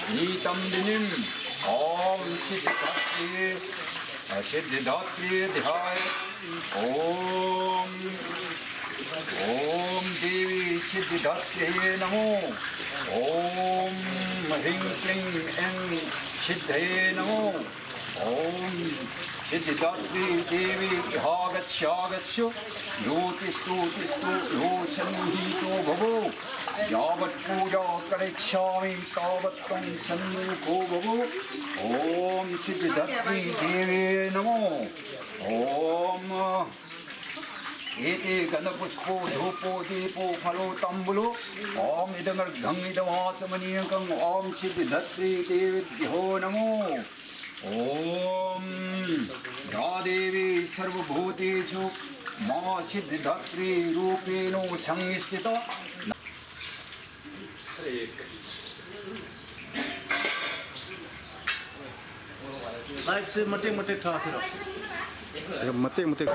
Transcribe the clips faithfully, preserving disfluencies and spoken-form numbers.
गीतं विनिम्। ॐ सिद्धिदात्री, सिद्धिदात्री ध्याय। ॐ, ॐ देवी सिद्धिदात्र्यै नमो। ॐ ह्रीं क्लीं ऐं सिद्धये नमो। ॐ सिद्धिदात्री देवी इहागच्छागच्छ। यो तिष्ठो तिष्ठो यो सन्निहितो भव। यावत् पूजा करिष्यामि तावत् त्वं सन्मुखो भव। ॐ सिद्धिदात्री देवे नमो। ॐ एते गन्धपुष्पो धूपो दीपो फलो ताम्बूलो। ॐ इदमर्घ्यं इदमाचमनीयकम्। ॐ सिद्धिदात्री देवेभ्यो नमो। ॐ या देवी सर्वभूतेषु मम सिद्धिदात्री रूपेण संस्थिता। लाइव से मटेक मटेक था सिर्फ। ꯃꯇꯦꯛ ꯃꯇꯦꯛ꯫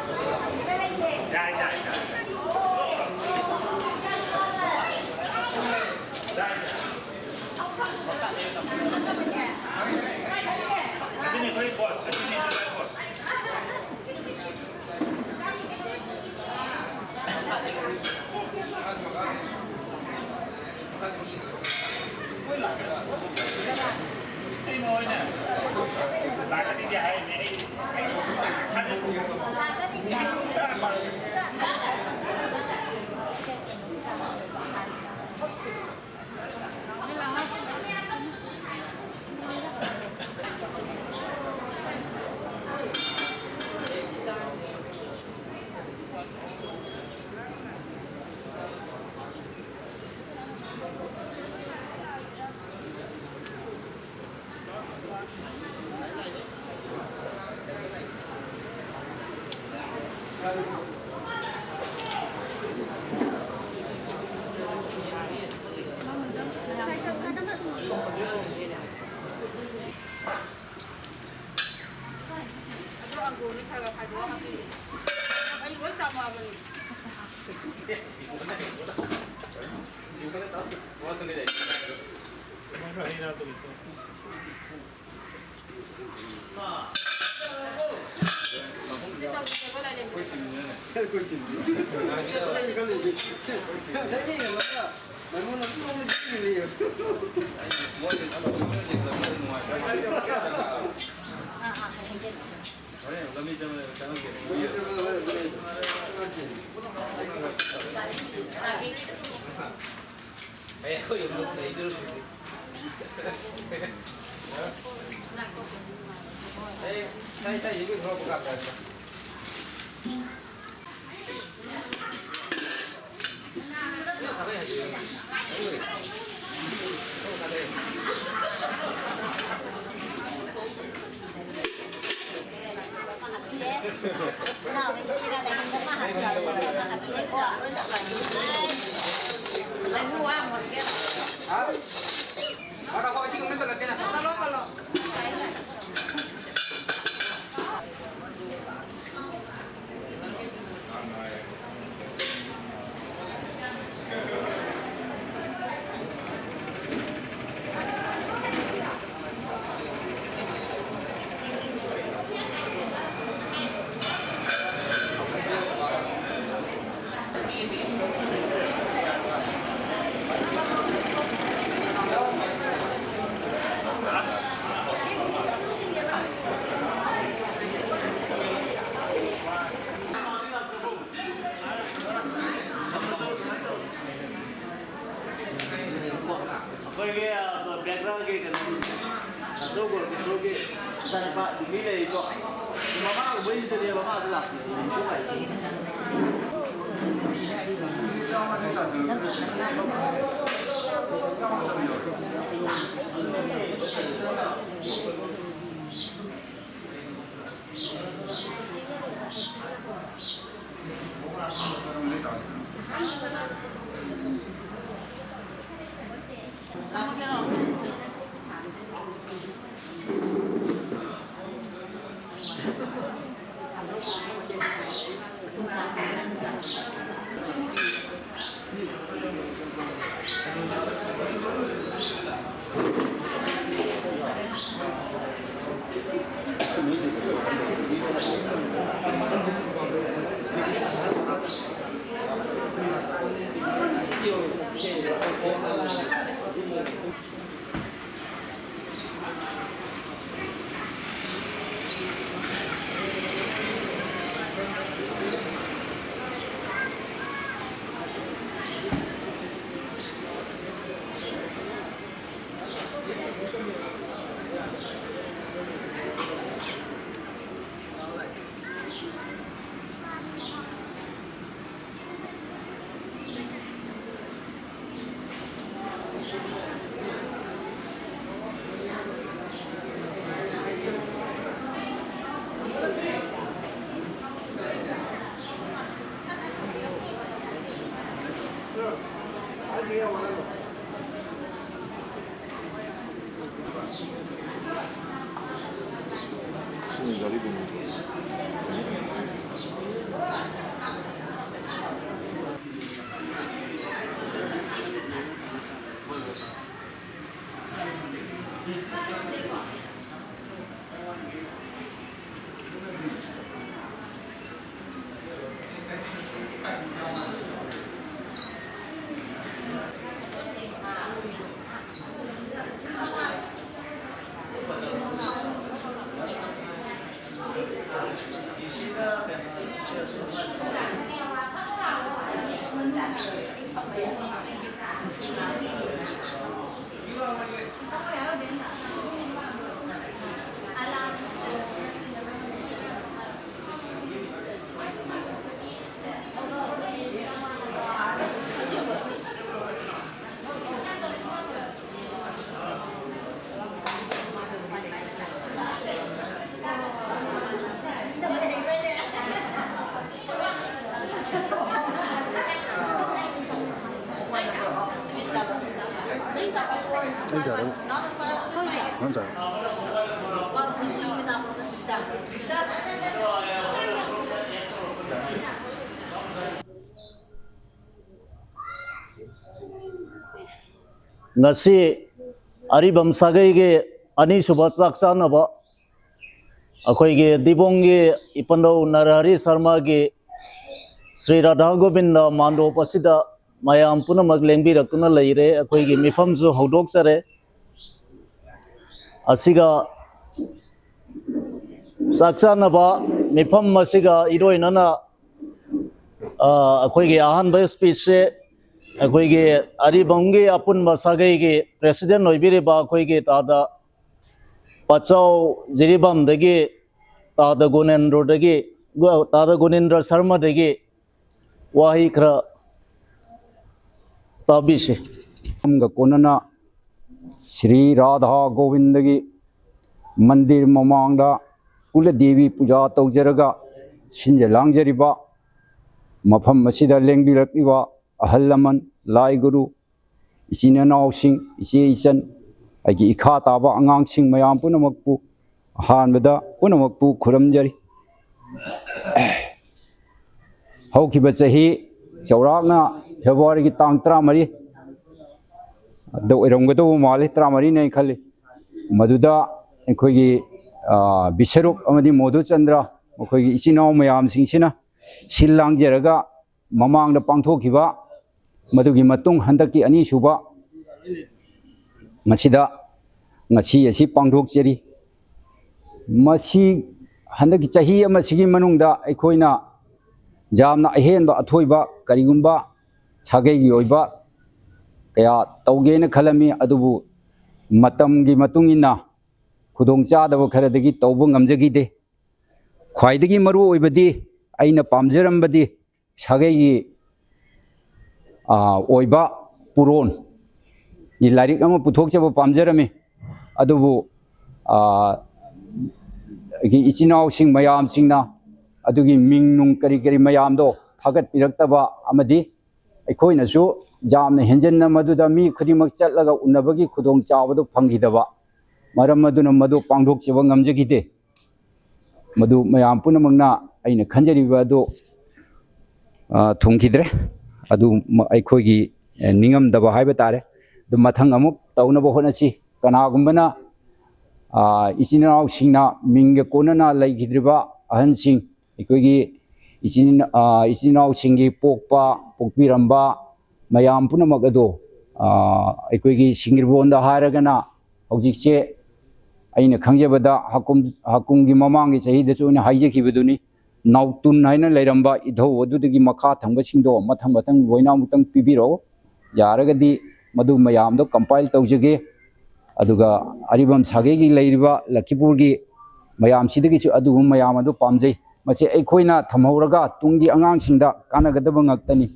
ꯑꯗꯣ ꯑꯪꯒꯨꯔꯅꯤ ꯈꯔ ꯈꯔ ꯈꯥꯏꯗꯣꯛꯑ ꯍꯥꯞꯄꯤꯌꯨ꯫ ꯑꯩ ꯂꯣꯏ ꯆꯥꯝꯃꯛꯑꯕꯅꯤ꯫ ꯑꯩꯈꯣꯏꯒꯤ, ꯑ, ꯕꯦꯡꯒ꯭ꯂꯣꯔꯒꯤ ꯀꯩꯅꯣ, ꯑꯆꯧꯕ ꯀꯤꯁꯣꯔꯒꯤ ꯃꯆꯥꯅꯨꯄꯥ ꯗꯤꯜꯂꯤ ꯂꯩꯔꯤꯀꯣ꯫ ꯃꯃꯥ ꯎꯕꯩꯗꯅꯦ, ꯃꯃꯥꯁꯨ ꯂꯥꯛꯇꯦ꯫ ꯉꯁꯤ ꯑꯔꯤꯕꯝ ꯁꯥꯒꯩꯒꯤ ꯑꯅꯤꯁꯨꯕ ꯆꯥꯛ ꯆꯥꯅꯕ ꯑꯩꯈꯣꯏꯒꯤ ꯗꯤꯕꯣꯡꯒꯤ ꯏꯄꯟꯗꯧ ꯅꯔꯍꯔꯤ ꯁꯔꯃꯒꯤ ꯁ꯭ꯔꯤ ꯔꯥꯙꯥ ꯒꯣꯕꯤꯟꯗ ꯃꯥꯟꯗꯣꯞ ꯑꯁꯤꯗ ꯃꯌꯥꯝ ꯄꯨꯝꯅꯃꯛ ꯂꯦꯡꯕꯤꯔꯛꯇꯨꯅ ꯂꯩꯔꯦ꯫ ꯑꯩꯈꯣꯏꯒꯤ ꯃꯤꯐꯝꯁꯨ ꯍꯧꯗꯣꯛꯆꯔꯦ꯫ ꯑꯁꯤꯒ ꯆꯥꯛ ꯆꯥꯅꯕ ꯃꯤꯐꯝ ꯑꯁꯤꯒ ꯏꯔꯣꯏꯅꯅ, ꯑ, ꯑꯩꯈꯣꯏꯒꯤ ꯑꯍꯥꯟꯕ ꯁ꯭ꯄꯤꯆꯁꯦ ꯑꯩꯈꯣꯏꯒꯤ ꯑꯔꯤꯕꯝꯒꯤ ꯑꯄꯨꯟꯕ ꯁꯥꯒꯩꯒꯤ ꯄ꯭ꯔꯦꯁꯤꯗꯦꯟ ꯑꯣꯏꯕꯤꯔꯤꯕ ꯑꯩꯈꯣꯏꯒꯤ ꯇꯥꯗ ꯄꯆꯥꯎ ꯖꯤꯔꯤꯕꯥꯝꯗꯒꯤ, ꯇꯥꯗ ꯒꯣꯅꯦꯟꯗ꯭ꯔꯣꯗꯒꯤ, ꯇꯥꯗ ꯒꯣꯅꯦꯟꯗ꯭ꯔ ꯁꯔꯃꯗꯒꯤ ꯋꯥꯍꯩ ꯈꯔ ꯇꯥꯕꯤꯁꯤ꯫ ꯑꯃꯒ ꯀꯣꯟꯅꯅ ꯁ꯭ꯔꯤ ꯔꯥꯙꯥ ꯒꯣꯕꯤꯟꯗꯒꯤ ꯃꯟꯗꯤꯔ ꯃꯃꯥꯡꯗ ꯀꯨꯂꯗꯦꯕꯤ ꯄꯨꯖꯥ ꯇꯧꯖꯔꯒ ꯁꯤꯟꯖ ꯂꯥꯡꯖꯔꯤꯕ ꯃꯐꯝ ꯑꯁꯤꯗ ꯂꯦꯡꯕꯤꯔꯛꯂꯤꯕ ꯑꯍꯜ ꯂꯃꯟ, ꯂꯥꯏ ꯒꯨꯔꯨ, ꯏꯆꯤꯟ ꯏꯅꯥꯎꯁꯤꯡ, ꯏꯆꯦ ꯏꯆꯟ, ꯑꯩꯒꯤ ꯏꯈꯥ ꯇꯥꯕ ꯑꯉꯥꯡꯁꯤꯡ ꯃꯌꯥꯝ ꯄꯨꯝꯅꯃꯛꯄꯨ ꯑꯍꯥꯟꯕꯗ ꯄꯨꯝꯅꯃꯛꯄꯨ ꯈꯨꯔꯨꯝꯖꯔꯤ꯫ ꯍꯧꯈꯤꯕ ꯆꯍꯤ ꯆꯥꯎꯔꯥꯛꯅ ꯐꯦꯕ꯭ꯔꯨꯋꯥꯔꯤꯒꯤ ꯇꯥꯡ ꯇꯔꯥꯃꯔꯤ ꯑꯗ ꯑꯣꯏꯔꯝꯒꯗꯧꯕ ꯃꯥꯜꯂꯤ, ꯇꯔꯥꯃꯔꯤꯅꯦ ꯑꯩ ꯈꯜꯂꯤ꯫ ꯃꯗꯨꯗ ꯑꯩꯈꯣꯏꯒꯤ, ꯑ, ꯕꯤꯁꯔꯨꯞ ꯑꯃꯗꯤ ꯃꯣꯙꯨꯆꯟꯗ꯭ꯔ, ꯃꯈꯣꯏꯒꯤ ꯏꯆꯤꯟ ꯏꯅꯥꯎ ꯃꯌꯥꯝꯁꯤꯡꯁꯤꯅ ꯁꯤꯜ ꯂꯥꯡꯖꯔꯒ ꯃꯃꯥꯡꯗ ꯄꯥꯡꯊꯣꯛꯈꯤꯕ ꯃꯗꯨꯒꯤ ꯃꯇꯨꯡ ꯍꯟꯗꯛꯀꯤ ꯑꯅꯤꯁꯨꯕ ꯃꯁꯤꯗ ꯉꯁꯤ ꯑꯁꯤ ꯄꯥꯡꯊꯣꯛꯆꯔꯤ꯫ ꯃꯁꯤ ꯍꯟꯗꯛꯀꯤ ꯆꯍꯤ ꯑꯃꯁꯤꯒꯤ ꯃꯅꯨꯡꯗ ꯑꯩꯈꯣꯏꯅ ꯌꯥꯝꯅ ꯑꯍꯦꯟꯕ ꯑꯊꯣꯏꯕ ꯀꯔꯤꯒꯨꯝꯕ ꯁꯥꯒꯩꯒꯤ ꯑꯣꯏꯕ ꯀꯌꯥ ꯇꯧꯒꯦꯅ ꯈꯜꯂꯝꯃꯤ, ꯑꯗꯨꯕꯨ ꯃꯇꯝꯒꯤ ꯃꯇꯨꯡ ꯏꯟꯅ ꯈꯨꯗꯣꯡꯆꯥꯗꯕ ꯈꯔꯗꯒꯤ ꯇꯧꯕ ꯉꯝꯖꯈꯤꯗꯦ꯫ ꯈ꯭ꯋꯥꯏꯗꯒꯤ ꯃꯔꯨ ꯑꯣꯏꯕꯗꯤ ꯑꯩꯅ ꯄꯥꯝꯖꯔꯝꯕꯗꯤ ꯁꯥꯒꯩꯒꯤ, ꯑ, ꯑꯣꯏꯕ ꯄꯨꯔꯣꯟꯒꯤ ꯂꯥꯏꯔꯤꯛ ꯑꯃ ꯄꯨꯊꯣꯛꯆꯕ ꯄꯥꯝꯖꯔꯝꯃꯤ꯫ ꯑꯗꯨꯕꯨ, ꯑ, ꯑꯩꯒꯤ ꯏꯆꯤꯟ ꯏꯅꯥꯎꯁꯤꯡ ꯃꯌꯥꯝꯁꯤꯡꯅ ꯑꯗꯨꯒꯤ ꯃꯤꯡ ꯅꯨꯡ ꯀꯔꯤ ꯀꯔꯤ ꯃꯌꯥꯝꯗꯣ ꯊꯥꯒꯠꯄꯤꯔꯛꯇꯕ ꯑꯃꯗꯤ ꯑꯩꯈꯣꯏꯅꯁꯨ ꯌꯥꯝꯅ ꯍꯦꯟꯖꯟꯅ ꯃꯗꯨꯗ ꯃꯤ ꯈꯨꯗꯤꯡꯃꯛ ꯆꯠꯂꯒ ꯎꯅꯕꯒꯤ ꯈꯨꯗꯣꯡꯆꯥꯕꯗꯨ ꯐꯪꯈꯤꯗꯕ ꯃꯔꯝ ꯑꯗꯨꯅ ꯃꯗꯨ ꯄꯥꯡꯊꯣꯛꯆꯕ ꯉꯝꯖꯈꯤꯗꯦ꯫ ꯃꯗꯨ ꯃꯌꯥꯝ ꯄꯨꯝꯅꯃꯛꯅ ꯑꯩꯅ ꯈꯟꯖꯔꯤꯕ ꯑꯗꯨ, ꯑ, ꯊꯨꯡꯈꯤꯗ꯭ꯔꯦ꯫ ꯑꯗꯨ ꯃ-, ꯑꯩꯈꯣꯏꯒꯤ, ꯑ, ꯅꯤꯡꯉꯝꯗꯕ ꯍꯥꯏꯕ ꯇꯥꯔꯦ꯫ ꯑꯗꯨ ꯃꯊꯪ ꯑꯃꯨꯛ ꯇꯧꯅꯕ ꯍꯣꯠꯅꯁꯤ꯫ ꯀꯅꯥꯒꯨꯝꯕꯅ, ꯑ, ꯏꯆꯤꯟ ꯏꯅꯥꯎꯁꯤꯡꯅ ꯃꯤꯡꯒ ꯀꯣꯟꯅꯅ ꯂꯩꯈꯤꯗ꯭ꯔꯤꯕ ꯑꯍꯟꯁꯤꯡ, ꯑꯩꯈꯣꯏꯒꯤ ꯏꯆꯤꯟ, ꯑ, ꯏꯆꯤꯟ ꯏꯅꯥꯎꯁꯤꯡꯒꯤ ꯄꯣꯛꯄ, ꯄꯣꯛꯄꯤꯔꯝꯕ ꯃꯌꯥꯝ ꯄꯨꯝꯅꯃꯛ ꯑꯗꯣ, ꯑ, ꯑꯩꯈꯣꯏꯒꯤ ꯁꯤꯡꯒꯤꯔꯕꯣꯟꯗ ꯍꯥꯏꯔꯒꯅ ꯍꯧꯖꯤꯛꯁꯦ ꯑꯩꯅ ꯈꯪꯖꯕꯗ ꯍꯥꯀꯨꯝ, ꯍꯥꯀꯨꯝꯒꯤ ꯃꯃꯥꯡꯒꯤ ꯆꯍꯤꯗꯁꯨ ꯑꯩꯅ ꯍꯥꯏꯖꯈꯤꯕꯗꯨꯅꯤ, ꯅꯥꯎꯇꯨꯟ ꯍꯥꯏꯅ ꯂꯩꯔꯝꯕ ꯏꯙꯧ ꯑꯗꯨꯗꯒꯤ ꯃꯈꯥ ꯊꯪꯕꯁꯤꯡꯗꯣ ꯃꯊꯪ ꯃꯊꯪ ꯂꯣꯏꯅ ꯑꯃꯨꯛꯇꯪ ꯄꯤꯕꯤꯔꯛꯑꯣ꯫ ꯌꯥꯔꯒꯗꯤ ꯃꯗꯨ ꯃꯌꯥꯝꯗꯣ compile ꯇꯧꯖꯒꯦ꯫ ꯑꯗꯨꯒ ꯑꯔꯤꯕꯝ ꯁꯥꯒꯩꯒꯤ ꯂꯩꯔꯤꯕ ꯂꯈꯤꯄꯨꯔꯒꯤ ꯃꯌꯥꯝꯁꯤꯗꯒꯤꯁꯨ ꯑꯗꯨꯒꯨꯝꯕ ꯃꯌꯥꯝ ꯑꯗꯨ ꯄꯥꯝꯖꯩ꯫ ꯃꯁꯤ ꯑꯩꯈꯣꯏꯅ ꯊꯝꯍꯧꯔꯒ ꯇꯨꯡꯒꯤ ꯑꯉꯥꯡꯁꯤꯡꯗ ꯀꯥꯟꯅꯒꯗꯕ ꯉꯥꯛꯇꯅꯤ꯫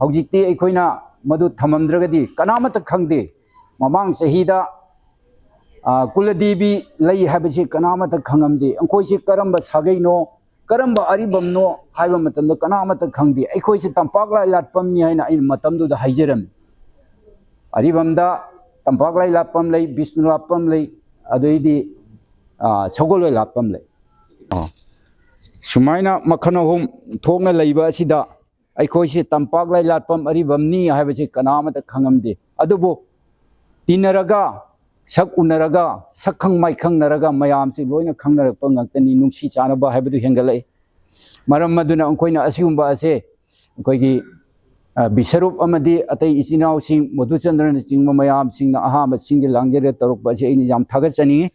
ꯍꯧꯖꯤꯛꯇꯤ ꯑꯩꯈꯣꯏꯅ ꯃꯗꯨ ꯊꯝꯃꯝꯗ꯭ꯔꯒꯗꯤ ꯀꯅꯥꯃꯠꯇ ꯈꯪꯗꯦ꯫ ꯃꯃꯥꯡ ꯆꯍꯤꯗ, ꯑ, ꯀꯨꯂꯗꯦꯕꯤ ꯂꯩ ꯍꯥꯏꯕꯁꯤ ꯀꯅꯥꯃꯠꯇ ꯈꯪꯉꯝꯗꯦ꯫ ꯑꯩꯈꯣꯏꯁꯤ ꯀꯔꯝꯕ ꯁꯥꯒꯩꯅꯣ, ꯀꯔꯝꯕ ꯑꯔꯤꯕꯝꯅꯣ ꯍꯥꯏꯕ ꯃꯇꯝꯗ ꯀꯅꯥꯃꯠꯇ ꯈꯪꯗꯦ꯫ ꯑꯩꯈꯣꯏꯁꯤ ꯇꯝꯄꯥꯛ ꯂꯥꯏ ꯂꯥꯠꯄꯝꯅꯤ ꯍꯥꯏꯅ ꯑꯩꯅ ꯃꯇꯝꯗꯨꯗ ꯍꯥꯏꯖꯔꯝꯃꯤ꯫ ꯑꯔꯤꯕꯝꯗ ꯇꯝꯄꯥꯛ ꯂꯥꯏ ꯂꯥꯠꯄꯝ ꯂꯩ, ꯕꯤꯁꯅꯨ ꯂꯥꯠꯄꯝ ꯂꯩ, ꯑꯗꯩꯗꯤ, ꯑ, ꯁꯒꯣꯜ ꯂꯣꯏ ꯂꯥꯠꯄꯝ ꯂꯩ꯫ ꯑ, ꯁꯨꯃꯥꯏꯅ ꯃꯈꯜ ꯑꯍꯨꯝ ꯊꯣꯛꯅ ꯂꯩꯕ ꯑꯁꯤꯗ ꯑꯩꯈꯣꯏꯁꯤ ꯇꯝꯄꯥꯛ ꯂꯥꯏ ꯂꯥꯠꯄꯝ ꯑꯔꯤꯕꯝꯅꯤ ꯍꯥꯏꯕꯁꯤ ꯀꯅꯥ ꯑꯃꯠꯇ ꯈꯪꯉꯝꯗꯦ꯫ ꯑꯗꯨꯕꯨ ꯇꯤꯟꯅꯔꯒ, ꯁꯛ ꯎꯅꯔꯒ, ꯁꯛꯈꯪ ꯃꯥꯏꯈꯪꯅꯔꯒ ꯃꯌꯥꯝꯁꯤ ꯂꯣꯏꯅ ꯈꯪꯅꯔꯛꯄ ꯉꯥꯛꯇꯅꯤ꯫ ꯅꯨꯡꯁꯤ ꯆꯥꯟꯅꯕ ꯍꯥꯏꯕꯗꯨ ꯍꯦꯟꯒꯠꯂꯛꯏ꯫ ꯃꯔꯝ ꯑꯗꯨꯅ ꯑꯩꯈꯣꯏꯅ ꯑꯁꯤꯒꯨꯝꯕ ꯑꯁꯦ ꯑꯩꯈꯣꯏꯒꯤ, ꯑ, ꯕꯤꯁꯔꯨꯞ ꯑꯃꯗꯤ ꯑꯇꯩ ꯏꯆꯤꯟ ꯏꯅꯥꯎꯁꯤꯡ, ꯃꯙꯨꯆꯟꯗ꯭ꯔꯅꯆꯤꯡꯕ ꯃꯌꯥꯝꯁꯤꯡꯅ ꯑꯍꯥꯟꯕ ꯁꯤꯡꯒꯤ ꯂꯥꯡꯖꯦꯜꯗ ꯇꯧꯔꯛꯄ ꯑꯁꯤ ꯑꯩꯅ ꯌꯥꯝ ꯊꯥꯒꯠꯆꯅꯤꯡꯉꯤ꯫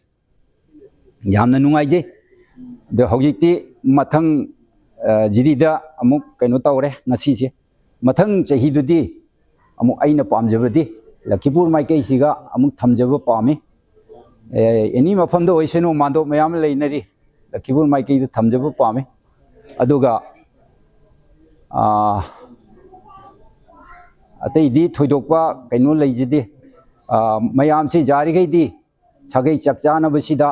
ꯌꯥꯝꯅ ꯅꯨꯡꯉꯥꯏꯖꯩ꯫ ꯑꯗꯣ ꯍꯧꯖꯤꯛꯇꯤ ꯃꯊꯪ, ꯑ, ꯖꯤꯔꯤꯗ ꯑꯃꯨꯛ ꯀꯩꯅꯣ ꯇꯧꯔꯦ ꯉꯁꯤꯁꯦ꯫ ꯃꯊꯪ ꯆꯍꯤꯗꯨꯗꯤ ꯑꯃꯨꯛ ꯑꯩꯅ ꯄꯥꯝꯖꯕꯗꯤ ꯂꯈꯤꯄꯨꯔ ꯃꯥꯏꯀꯩꯁꯤꯒ ꯑꯃꯨꯛ ꯊꯝꯖꯕ ꯄꯥꯝꯃꯤ꯫ ꯑꯦ, ꯑꯦꯅꯤ ꯃꯐꯝꯗ ꯑꯣꯏꯁꯅꯨ, ꯃꯥꯟꯗꯣꯞ ꯃꯌꯥꯝ ꯑꯃ ꯂꯩꯅꯔꯤ, ꯂꯈꯤꯄꯨꯔ ꯃꯥꯏꯀꯩꯗꯨ ꯊꯝꯖꯕ ꯄꯥꯝꯃꯤ꯫ ꯑꯗꯨꯒ, ꯑ, ꯑꯇꯩꯗꯤ ꯊꯣꯏꯗꯣꯛꯄ ꯀꯩꯅꯣ ꯂꯩꯖꯗꯦ꯫ ꯑ, ꯃꯌꯥꯝꯁꯤ ꯌꯥꯔꯤꯈꯩꯗꯤ ꯁꯥꯒꯩ ꯆꯥꯛ ꯆꯥꯅꯕꯁꯤꯗ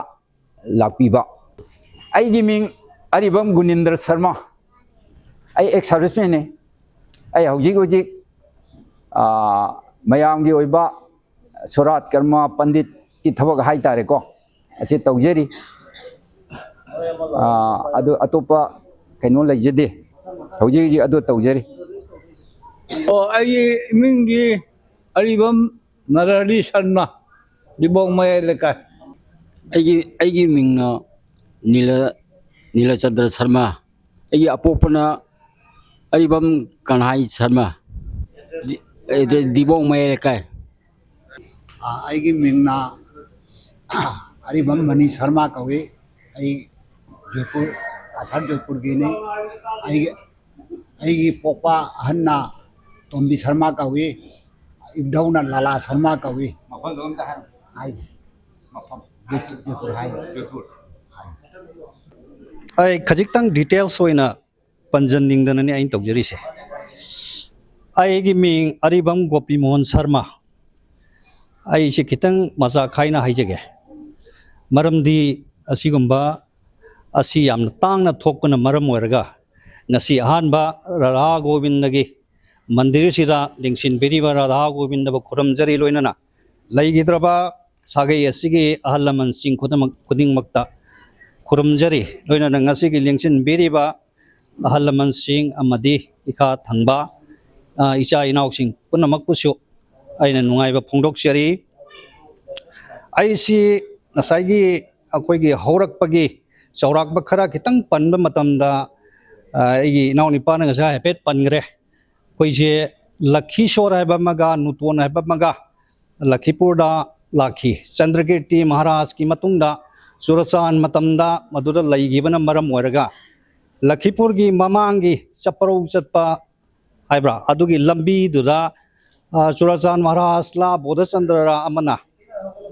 ꯂꯥꯛꯄꯤꯕ꯫ ꯑꯩꯒꯤ ꯃꯤꯡ ꯑꯔꯤꯕꯝ ꯒꯨꯅꯤꯟꯗ꯭ꯔ ꯁꯔꯃ꯫ ꯑꯩ ex servicemanꯅꯤ꯫ ꯑꯩ ꯍꯧꯖꯤꯛ ꯍꯧꯖꯤꯛ, ꯑ, ꯃꯌꯥꯝꯒꯤ ꯑꯣꯏꯕ ꯁꯣꯔꯥꯠ ꯀꯔꯃ ꯄꯟꯗꯤꯠꯀꯤ ꯊꯕꯛ ꯍꯥꯏꯇꯥꯔꯦꯀꯣ, ꯑꯁꯤ ꯇꯧꯖꯔꯤ꯫ ꯑ, ꯑꯗꯨ ꯑꯇꯣꯞꯄ ꯀꯩꯅꯣ ꯂꯩꯖꯗꯦ꯫ ꯍꯧꯖꯤꯛ ꯍꯧꯖꯤꯛ ꯑꯗꯨ ꯇꯧꯖꯔꯤ꯫ ꯑꯣ, ꯑꯩꯒꯤ ꯃꯤꯡꯗꯤ ꯑꯔꯤꯕꯝ ꯅꯔꯍꯔꯤ ꯁꯔꯃ, ꯗꯤꯕꯣꯡ ꯃꯌꯥꯏ ꯂꯩꯀꯥꯏ꯫ ꯑꯩꯒꯤ, ꯑꯩꯒꯤ ꯃꯤꯡꯅ ꯅꯤꯂ-, ꯅꯤꯂꯆꯟꯗ꯭ꯔ ꯁꯔꯃ꯫ ꯑꯩꯒꯤ ꯑꯄꯣꯛꯄꯅ ꯑꯔꯤꯕꯝ ꯀꯟꯍꯥꯏ ꯁꯔꯃ, ꯗꯤ-, ꯑꯦ, ꯗꯤ-, ꯗꯤꯕꯣꯡ ꯃꯌꯥꯏ ꯂꯩꯀꯥꯏ꯫ ꯑ, ꯑꯩꯒꯤ ꯃꯤꯡꯅ ꯑꯔꯤꯕꯝ ꯃꯅꯤ ꯁꯔꯃ ꯀꯧꯏ꯫ ꯑꯩ ꯖꯣꯏꯄꯨꯔ, ꯀꯁꯥꯔ ꯖꯣꯏꯄꯨꯔꯒꯤꯅꯤ꯫ ꯑꯩꯒꯤ, ꯑꯩꯒꯤ ꯄꯣꯛꯄ ꯑꯍꯟꯅ ꯇꯣꯝꯕꯤ ꯁꯔꯃ ꯀꯧꯏ꯫ ꯏꯕꯨꯙꯧꯅ ꯂꯥꯂꯥ ꯁꯔꯃ ꯀꯧꯏ꯫ ꯃꯐꯝꯗꯣ ꯑꯝꯇ ꯍꯥꯏ꯫ ꯍꯥꯏ꯫ ꯃꯐꯝ ꯕꯤꯖ-, ꯕꯤꯖꯥꯄꯨꯔ ꯍꯥꯏ꯫ ꯕꯤꯖꯥꯄꯨꯔ꯫ ꯑꯩ ꯈꯖꯤꯛꯇꯪ details ꯑꯣꯏꯅ ꯄꯟꯖꯟꯅꯤꯡꯗꯅꯅꯤ ꯑꯩꯅ ꯇꯧꯖꯔꯤꯁꯦ꯫ ꯑꯩꯒꯤ ꯃꯤꯡ ꯑꯔꯤꯕꯝ ꯒꯣꯄꯤ ꯃꯣꯍꯟ ꯁꯔꯃ꯫ ꯑꯩꯁꯦ ꯈꯤꯇꯪ ꯃꯆꯥ ꯈꯥꯏꯅ ꯍꯥꯏꯖꯒꯦ꯫ ꯃꯔꯝꯗꯤ ꯑꯁꯤꯒꯨꯝꯕ ꯑꯁꯤ ꯌꯥꯝꯅ ꯇꯥꯡꯅ ꯊꯣꯛꯄꯅ ꯃꯔꯝ ꯑꯣꯏꯔꯒ ꯉꯁꯤ ꯑꯍꯥꯟꯕ ꯔꯥꯙꯥ ꯒꯣꯕꯤꯟꯗꯒꯤ ꯃꯟꯗꯤꯔꯁꯤꯗ ꯂꯦꯡꯁꯤꯟꯕꯤꯔꯤꯕ ꯔꯥꯙꯥ ꯒꯣꯕꯤꯟꯗꯕꯨ ꯈꯨꯔꯨꯝꯖꯔꯤ, ꯂꯣꯏꯅꯅ ꯂꯩꯈꯤꯗ꯭ꯔꯕ ꯁꯥꯒꯩ ꯑꯁꯤꯒꯤ ꯑꯍꯜ ꯂꯃꯟꯁꯤꯡ ꯈꯨꯗꯤꯡꯃꯛ, ꯈꯨꯗꯤꯡꯃꯛꯇ ꯈꯨꯔꯨꯝꯖꯔꯤ꯫ ꯂꯣꯏꯅꯅ ꯉꯁꯤꯒꯤ ꯂꯦꯡꯁꯤꯟꯕꯤꯔꯤꯕ ꯑꯍꯜ ꯂꯃꯟꯁꯤꯡ ꯑꯃꯗꯤ ꯏꯈꯥ ꯊꯪꯕ, ꯑ, ꯏꯆꯥ ꯏꯅꯥꯎꯁꯤꯡ ꯄꯨꯝꯅꯃꯛꯄꯨꯁꯨ ꯑꯩꯅ ꯅꯨꯡꯉꯥꯏꯕ ꯐꯣꯡꯗꯣꯛꯆꯔꯤ꯫ ꯑꯩꯁꯤ ꯉꯁꯥꯏꯒꯤ ꯑꯩꯈꯣꯏꯒꯤ ꯍꯧꯔꯛꯄꯒꯤ ꯆꯥꯎꯔꯥꯛꯄ ꯈꯔ ꯈꯤꯇꯪ ꯄꯟꯕ ꯃꯇꯝꯗ, ꯑ, ꯑꯩꯒꯤ ꯏꯅꯥꯎꯅꯨꯄꯥꯅ ꯉꯁꯥꯏ ꯍꯥꯏꯐꯦꯠ ꯄꯟꯈ꯭ꯔꯦ꯫ ꯑꯩꯈꯣꯏꯁꯦ ꯂꯈꯤꯁꯣꯔ ꯍꯥꯏꯕ ꯑꯃꯒ ꯅꯨꯇꯣꯟ ꯍꯥꯏꯕ ꯑꯃꯒ ꯂꯈꯤꯄꯨꯔꯗ ꯂꯥꯛꯈꯤ꯫ ꯆꯟꯗ꯭ꯔꯀꯤꯔꯇꯤ ꯃꯍꯥꯔꯥꯖꯀꯤ ꯃꯇꯨꯡꯗ ꯆꯨꯔꯆꯥꯟ ꯃꯇꯝꯗ ꯃꯗꯨꯗ ꯂꯩꯈꯤꯕꯅ ꯃꯔꯝ ꯑꯣꯏꯔꯒ ꯂꯈꯤꯄꯨꯔꯒꯤ ꯃꯃꯥꯡꯒꯤ ꯆꯠꯄꯔꯧ ꯆꯠꯄ ꯍꯥꯏꯕ꯭ꯔꯥ, ꯑꯗꯨꯒꯤ ꯂꯝꯕꯤꯗꯨꯗ, ꯑ, ꯆꯨꯔꯆꯥꯟ ꯃꯍꯥꯔꯥꯖꯂꯥ ꯕꯣꯙꯆꯟꯗ꯭ꯔꯔꯥ ꯑꯃꯅ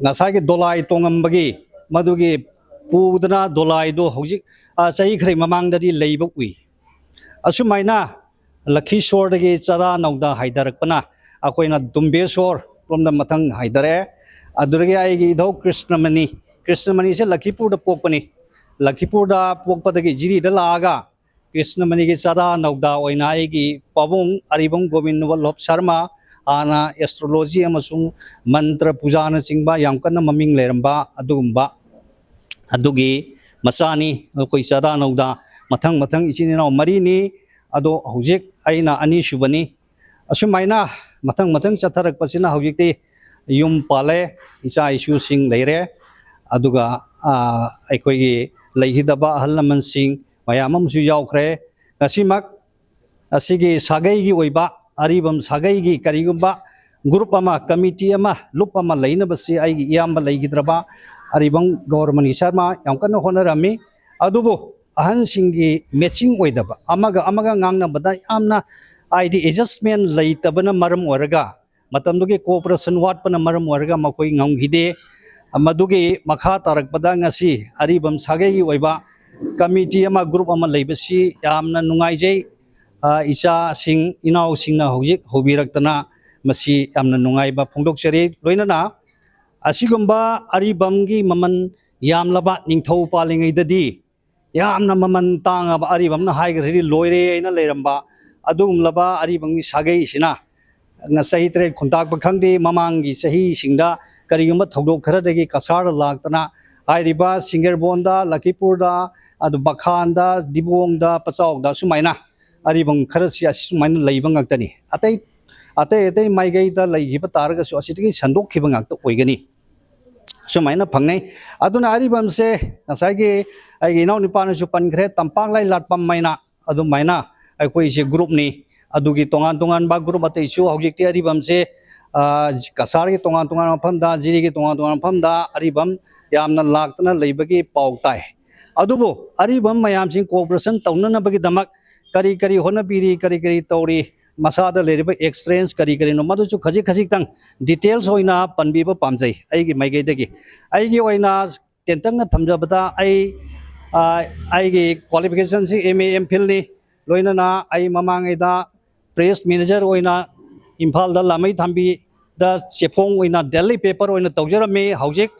ꯉꯁꯥꯏꯒꯤ ꯗꯣꯂꯥꯏ ꯇꯣꯡꯉꯝꯕꯒꯤ ꯃꯗꯨꯒꯤ ꯄꯨꯗꯅ ꯗꯣꯂꯥꯏꯗꯣ ꯍꯧꯖꯤꯛ, ꯑ, ꯆꯍꯤ ꯈꯔ ꯃꯃꯥꯡꯗꯗꯤ ꯂꯩꯕ ꯎꯏ꯫ ꯑꯁꯨꯃꯥꯏꯅ ꯂꯈꯤꯁꯣꯔꯗꯒꯤ ꯆꯔꯥ ꯅꯧꯗ ꯍꯥꯏꯊꯔꯛꯄꯅ ꯑꯩꯈꯣꯏꯅ ꯗꯨꯝꯕꯦꯁꯣꯔ ꯔꯣꯝꯗ ꯃꯊꯪ ꯍꯥꯏꯊꯔꯛꯑꯦ꯫ ꯑꯗꯨꯗꯒꯤ ꯑꯩꯒꯤ ꯏꯙꯧ ꯀ꯭ꯔꯤꯁꯅꯃꯅꯤ, ꯀ꯭ꯔꯤꯁꯅꯃꯅꯤꯁꯦ ꯂꯈꯤꯄꯨꯔꯗ ꯄꯣꯛꯄꯅꯤ꯫ ꯂꯈꯤꯄꯨꯔꯗ ꯄꯣꯛꯄꯗꯒꯤ ꯖꯤꯔꯤꯗ ꯂꯥꯛꯑꯒ ꯀ꯭ꯔꯤꯁꯅꯃꯅꯤꯒꯤ ꯆꯔꯥ ꯅꯧꯗ ꯑꯣꯏꯅ ꯑꯩꯒꯤ ꯄꯥꯕꯨꯡ ꯑꯔꯤꯕꯝ ꯒꯣꯕꯤꯟ ꯋꯜꯂꯚ ꯁꯔꯃ, ꯍꯥꯟꯅ astrology ꯑꯃꯁꯨꯡ ꯃꯟꯇ꯭ꯔ ꯄꯨꯖꯥꯅꯆꯤꯡꯕ ꯌꯥꯝ ꯀꯟꯅ ꯃꯃꯤꯡ ꯂꯩꯔꯝꯕ ꯑꯗꯨꯒꯨꯝꯕ, ꯑꯗꯨꯒꯤ ꯃꯆꯥꯅꯤ꯫ ꯑꯩꯈꯣꯏ ꯆꯔꯥ ꯅꯧꯗ ꯃꯊꯪ ꯃꯊꯪ ꯏꯆꯤꯟ ꯏꯅꯥꯎ ꯃꯔꯤꯅꯤ꯫ ꯑꯗꯣ ꯍꯧꯖꯤꯛ ꯑꯩꯅ ꯑꯅꯤꯁꯨꯕꯅꯤ꯫ ꯑꯁꯨꯃꯥꯏꯅ ꯃꯊꯪ ꯃꯊꯪ ꯆꯠꯊꯔꯛꯄꯁꯤꯅ ꯍꯧꯖꯤꯛꯇꯤ ꯌꯨꯝ ꯄꯥꯜꯂꯦ, ꯏꯆꯥ ꯏꯁꯨꯁꯤꯡ ꯂꯩꯔꯦ, ꯑꯗꯨꯒ, ꯑ, ꯑꯩꯈꯣꯏꯒꯤ ꯂꯩꯈꯤꯗꯕ ꯑꯍꯜ ꯂꯃꯟꯁꯤꯡ ꯃꯌꯥꯝ ꯑꯃꯁꯨ ꯌꯥꯎꯈ꯭ꯔꯦ꯫ ꯉꯁꯤꯃꯛ ꯑꯁꯤꯒꯤ ꯁꯥꯒꯩꯒꯤ ꯑꯣꯏꯕ, ꯑꯔꯤꯕꯝ ꯁꯥꯒꯩꯒꯤ ꯀꯔꯤꯒꯨꯝꯕ group ꯑꯃ, committee ꯑꯃ, ꯂꯨꯞ ꯑꯃ ꯂꯩꯅꯕꯁꯤ ꯑꯩꯒꯤ ꯏꯌꯥꯝꯕ ꯂꯩꯈꯤꯗ꯭ꯔꯕ ꯑꯔꯤꯕꯝ ꯒꯧꯔꯃꯅꯤ ꯁꯔꯃ ꯌꯥꯝ ꯀꯟꯅ ꯍꯣꯠꯅꯔꯝꯃꯤ꯫ ꯑꯗꯨꯕꯨ ꯑꯍꯟꯁꯤꯡꯒꯤ matching ꯑꯣꯏꯗꯕ, ꯑꯃꯒ ꯑꯃꯒ ꯉꯥꯡꯅꯕꯗ ꯌꯥꯝꯅ, ꯍꯥꯏꯗꯤ, adjustment ꯂꯩꯇꯕꯅ ꯃꯔꯝ ꯑꯣꯏꯔꯒ ꯃꯇꯝꯗꯨꯒꯤ cooperation ꯋꯥꯠꯄꯅ ꯃꯔꯝ ꯑꯣꯏꯔꯒ ꯃꯈꯣꯏ ꯉꯝꯈꯤꯗꯦ꯫ ꯃꯗꯨꯒꯤ ꯃꯈꯥ ꯇꯥꯔꯛꯄꯗ ꯉꯁꯤ ꯑꯔꯤꯕꯝ ꯁꯥꯒꯩꯒꯤ ꯑꯣꯏꯕ committee ꯑꯃ, group ꯑꯃ ꯂꯩꯕꯁꯤ ꯌꯥꯝꯅ ꯅꯨꯡꯉꯥꯏꯖꯩ꯫ ꯑ, ꯏꯆꯥꯁꯤꯡ ꯏꯅꯥꯎꯁꯤꯡꯅ ꯍꯧꯖꯤꯛ ꯍꯧꯕꯤꯔꯛꯇꯅ ꯃꯁꯤ ꯌꯥꯝꯅ ꯅꯨꯡꯉꯥꯏꯕ ꯐꯣꯡꯗꯣꯛꯆꯔꯤ꯫ ꯂꯣꯏꯅꯅ ꯑꯁꯤꯒꯨꯝꯕ ꯑꯔꯤꯕꯝꯒꯤ ꯃꯃꯜ ꯌꯥꯝꯂꯕ, ꯅꯤꯡꯊꯧ ꯄꯥꯜꯂꯤꯉꯩꯗꯗꯤ ꯌꯥꯝꯅ ꯃꯃꯜ ꯇꯥꯡꯉꯕ, ꯑꯔꯤꯕꯝꯅ ꯍꯥꯏꯈ꯭ꯔꯗꯤ ꯂꯣꯏꯔꯦ ꯍꯥꯏꯅ ꯂꯩꯔꯝꯕ ꯑꯗꯨꯒꯨꯝꯂꯕ ꯑꯔꯤꯕꯝꯒꯤ ꯁꯥꯒꯩꯁꯤꯅ ꯉ-, ꯆꯍꯤ ꯇꯔꯦꯠ ꯈꯨꯟꯇꯥꯛꯄ ꯈꯪꯗꯦ, ꯃꯃꯥꯡꯒꯤ ꯆꯍꯤꯁꯤꯡꯗ ꯀꯔꯤꯒꯨꯝꯕ ꯊꯧꯗꯣꯛ ꯈꯔꯗꯒꯤ ꯀꯁꯥꯔꯗ ꯂꯥꯛꯇꯅ ꯍꯥꯏꯔꯤꯕ ꯁꯤꯡꯒꯔꯕꯣꯟꯗ, ꯂꯈꯤꯄꯨꯔꯗ, ꯑꯗꯨ ꯕꯈꯥꯟꯗ, ꯗꯤꯕꯣꯡꯗ, ꯄꯆꯥꯎꯗ ꯁꯨꯃꯥꯏꯅ ꯑꯔꯤꯕꯝ ꯈꯔꯁꯤ ꯑꯁꯤ ꯁꯨꯃꯥꯏꯅ ꯂꯩꯕ ꯉꯥꯛꯇꯅꯤ꯫ ꯑꯇꯩ, ꯑꯇꯩ ꯑꯇꯩ ꯃꯥꯏꯀꯩꯗ ꯂꯩꯈꯤꯕ ꯇꯥꯔꯒꯁꯨ ꯑꯁꯤꯗꯒꯤ ꯁꯟꯗꯣꯛꯈꯤꯕ ꯉꯥꯛꯇ ꯑꯣꯏꯒꯅꯤ꯫ ꯁꯨꯃꯥꯏꯅ ꯐꯪꯅꯩ꯫ ꯑꯗꯨꯅ ꯑꯔꯤꯕꯝꯁꯦ ꯉꯁꯥꯏꯒꯤ ꯑꯩꯒꯤ ꯏꯅꯥꯎꯅꯨꯄꯥꯅꯁꯨ ꯄꯟꯈ꯭ꯔꯦ, ꯇꯝꯄꯥꯛ ꯂꯥꯏ ꯂꯥꯠꯄꯝ ꯍꯥꯏꯅ ꯑꯗꯨꯃꯥꯏꯅ ꯑꯩꯈꯣꯏꯁꯦ groupꯅꯤ꯫ ꯑꯗꯨꯒꯤ ꯇꯣꯉꯥꯟ ꯇꯣꯉꯥꯟꯕ group ꯑꯇꯩꯁꯨ ꯍꯧꯖꯤꯛꯇꯤ ꯑꯔꯤꯕꯝꯁꯦ, ꯑ, ꯀꯁꯥꯔꯒꯤ ꯇꯣꯉꯥꯟ ꯇꯣꯉꯥꯟꯕ ꯃꯐꯝꯗ, ꯖꯤꯔꯤꯒꯤ ꯇꯣꯉꯥꯟ ꯇꯣꯉꯥꯟꯕ ꯃꯐꯝꯗ ꯑꯔꯤꯕꯝ ꯌꯥꯝꯅ ꯂꯥꯛꯇꯅ ꯂꯩꯕꯒꯤ ꯄꯥꯎ ꯇꯥꯏ꯫ ꯑꯗꯨꯕꯨ ꯑꯔꯤꯕꯝ ꯃꯌꯥꯝꯁꯤꯡ cooperation ꯇꯧꯅꯅꯕꯒꯤꯗꯃꯛ ꯀꯔꯤ ꯀꯔꯤ ꯍꯣꯠꯅꯕꯤꯔꯤ, ꯀꯔꯤ ꯀꯔꯤ ꯇꯧꯔꯤ, ꯃꯁꯥꯗ ꯂꯩꯔꯤꯕ experience ꯀꯔꯤ ꯀꯔꯤꯅꯣ, ꯃꯗꯨꯁꯨ ꯈꯖꯤꯛ ꯈꯖꯤꯛꯇꯪ details ꯑꯣꯏꯅ ꯄꯟꯕꯤꯕ ꯄꯥꯝꯖꯩ ꯑꯩꯒꯤ ꯃꯥꯏꯀꯩꯗꯒꯤ꯫ ꯑꯩꯒꯤ ꯑꯣꯏꯅ ꯇꯦꯟꯇꯛꯅ ꯊꯝꯖꯕꯗ ꯑꯩ, ꯑ, ꯑꯩꯒꯤ qualificationꯁꯤ M A M Philꯅꯤ꯫ ꯂꯣꯏꯅꯅ ꯑꯩ ꯃꯃꯥꯡꯉꯩꯗ press manager ꯑꯣꯏꯅ ꯏꯝꯐꯥꯜꯗ ꯂꯥꯃꯩ ꯊꯥꯝꯕꯤꯗ ꯆꯦꯐꯣꯡ ꯑꯣꯏꯅ daily paper ꯑꯣꯏꯅ ꯇꯧꯖꯔꯝꯃꯤ꯫ ꯍꯧꯖꯤꯛ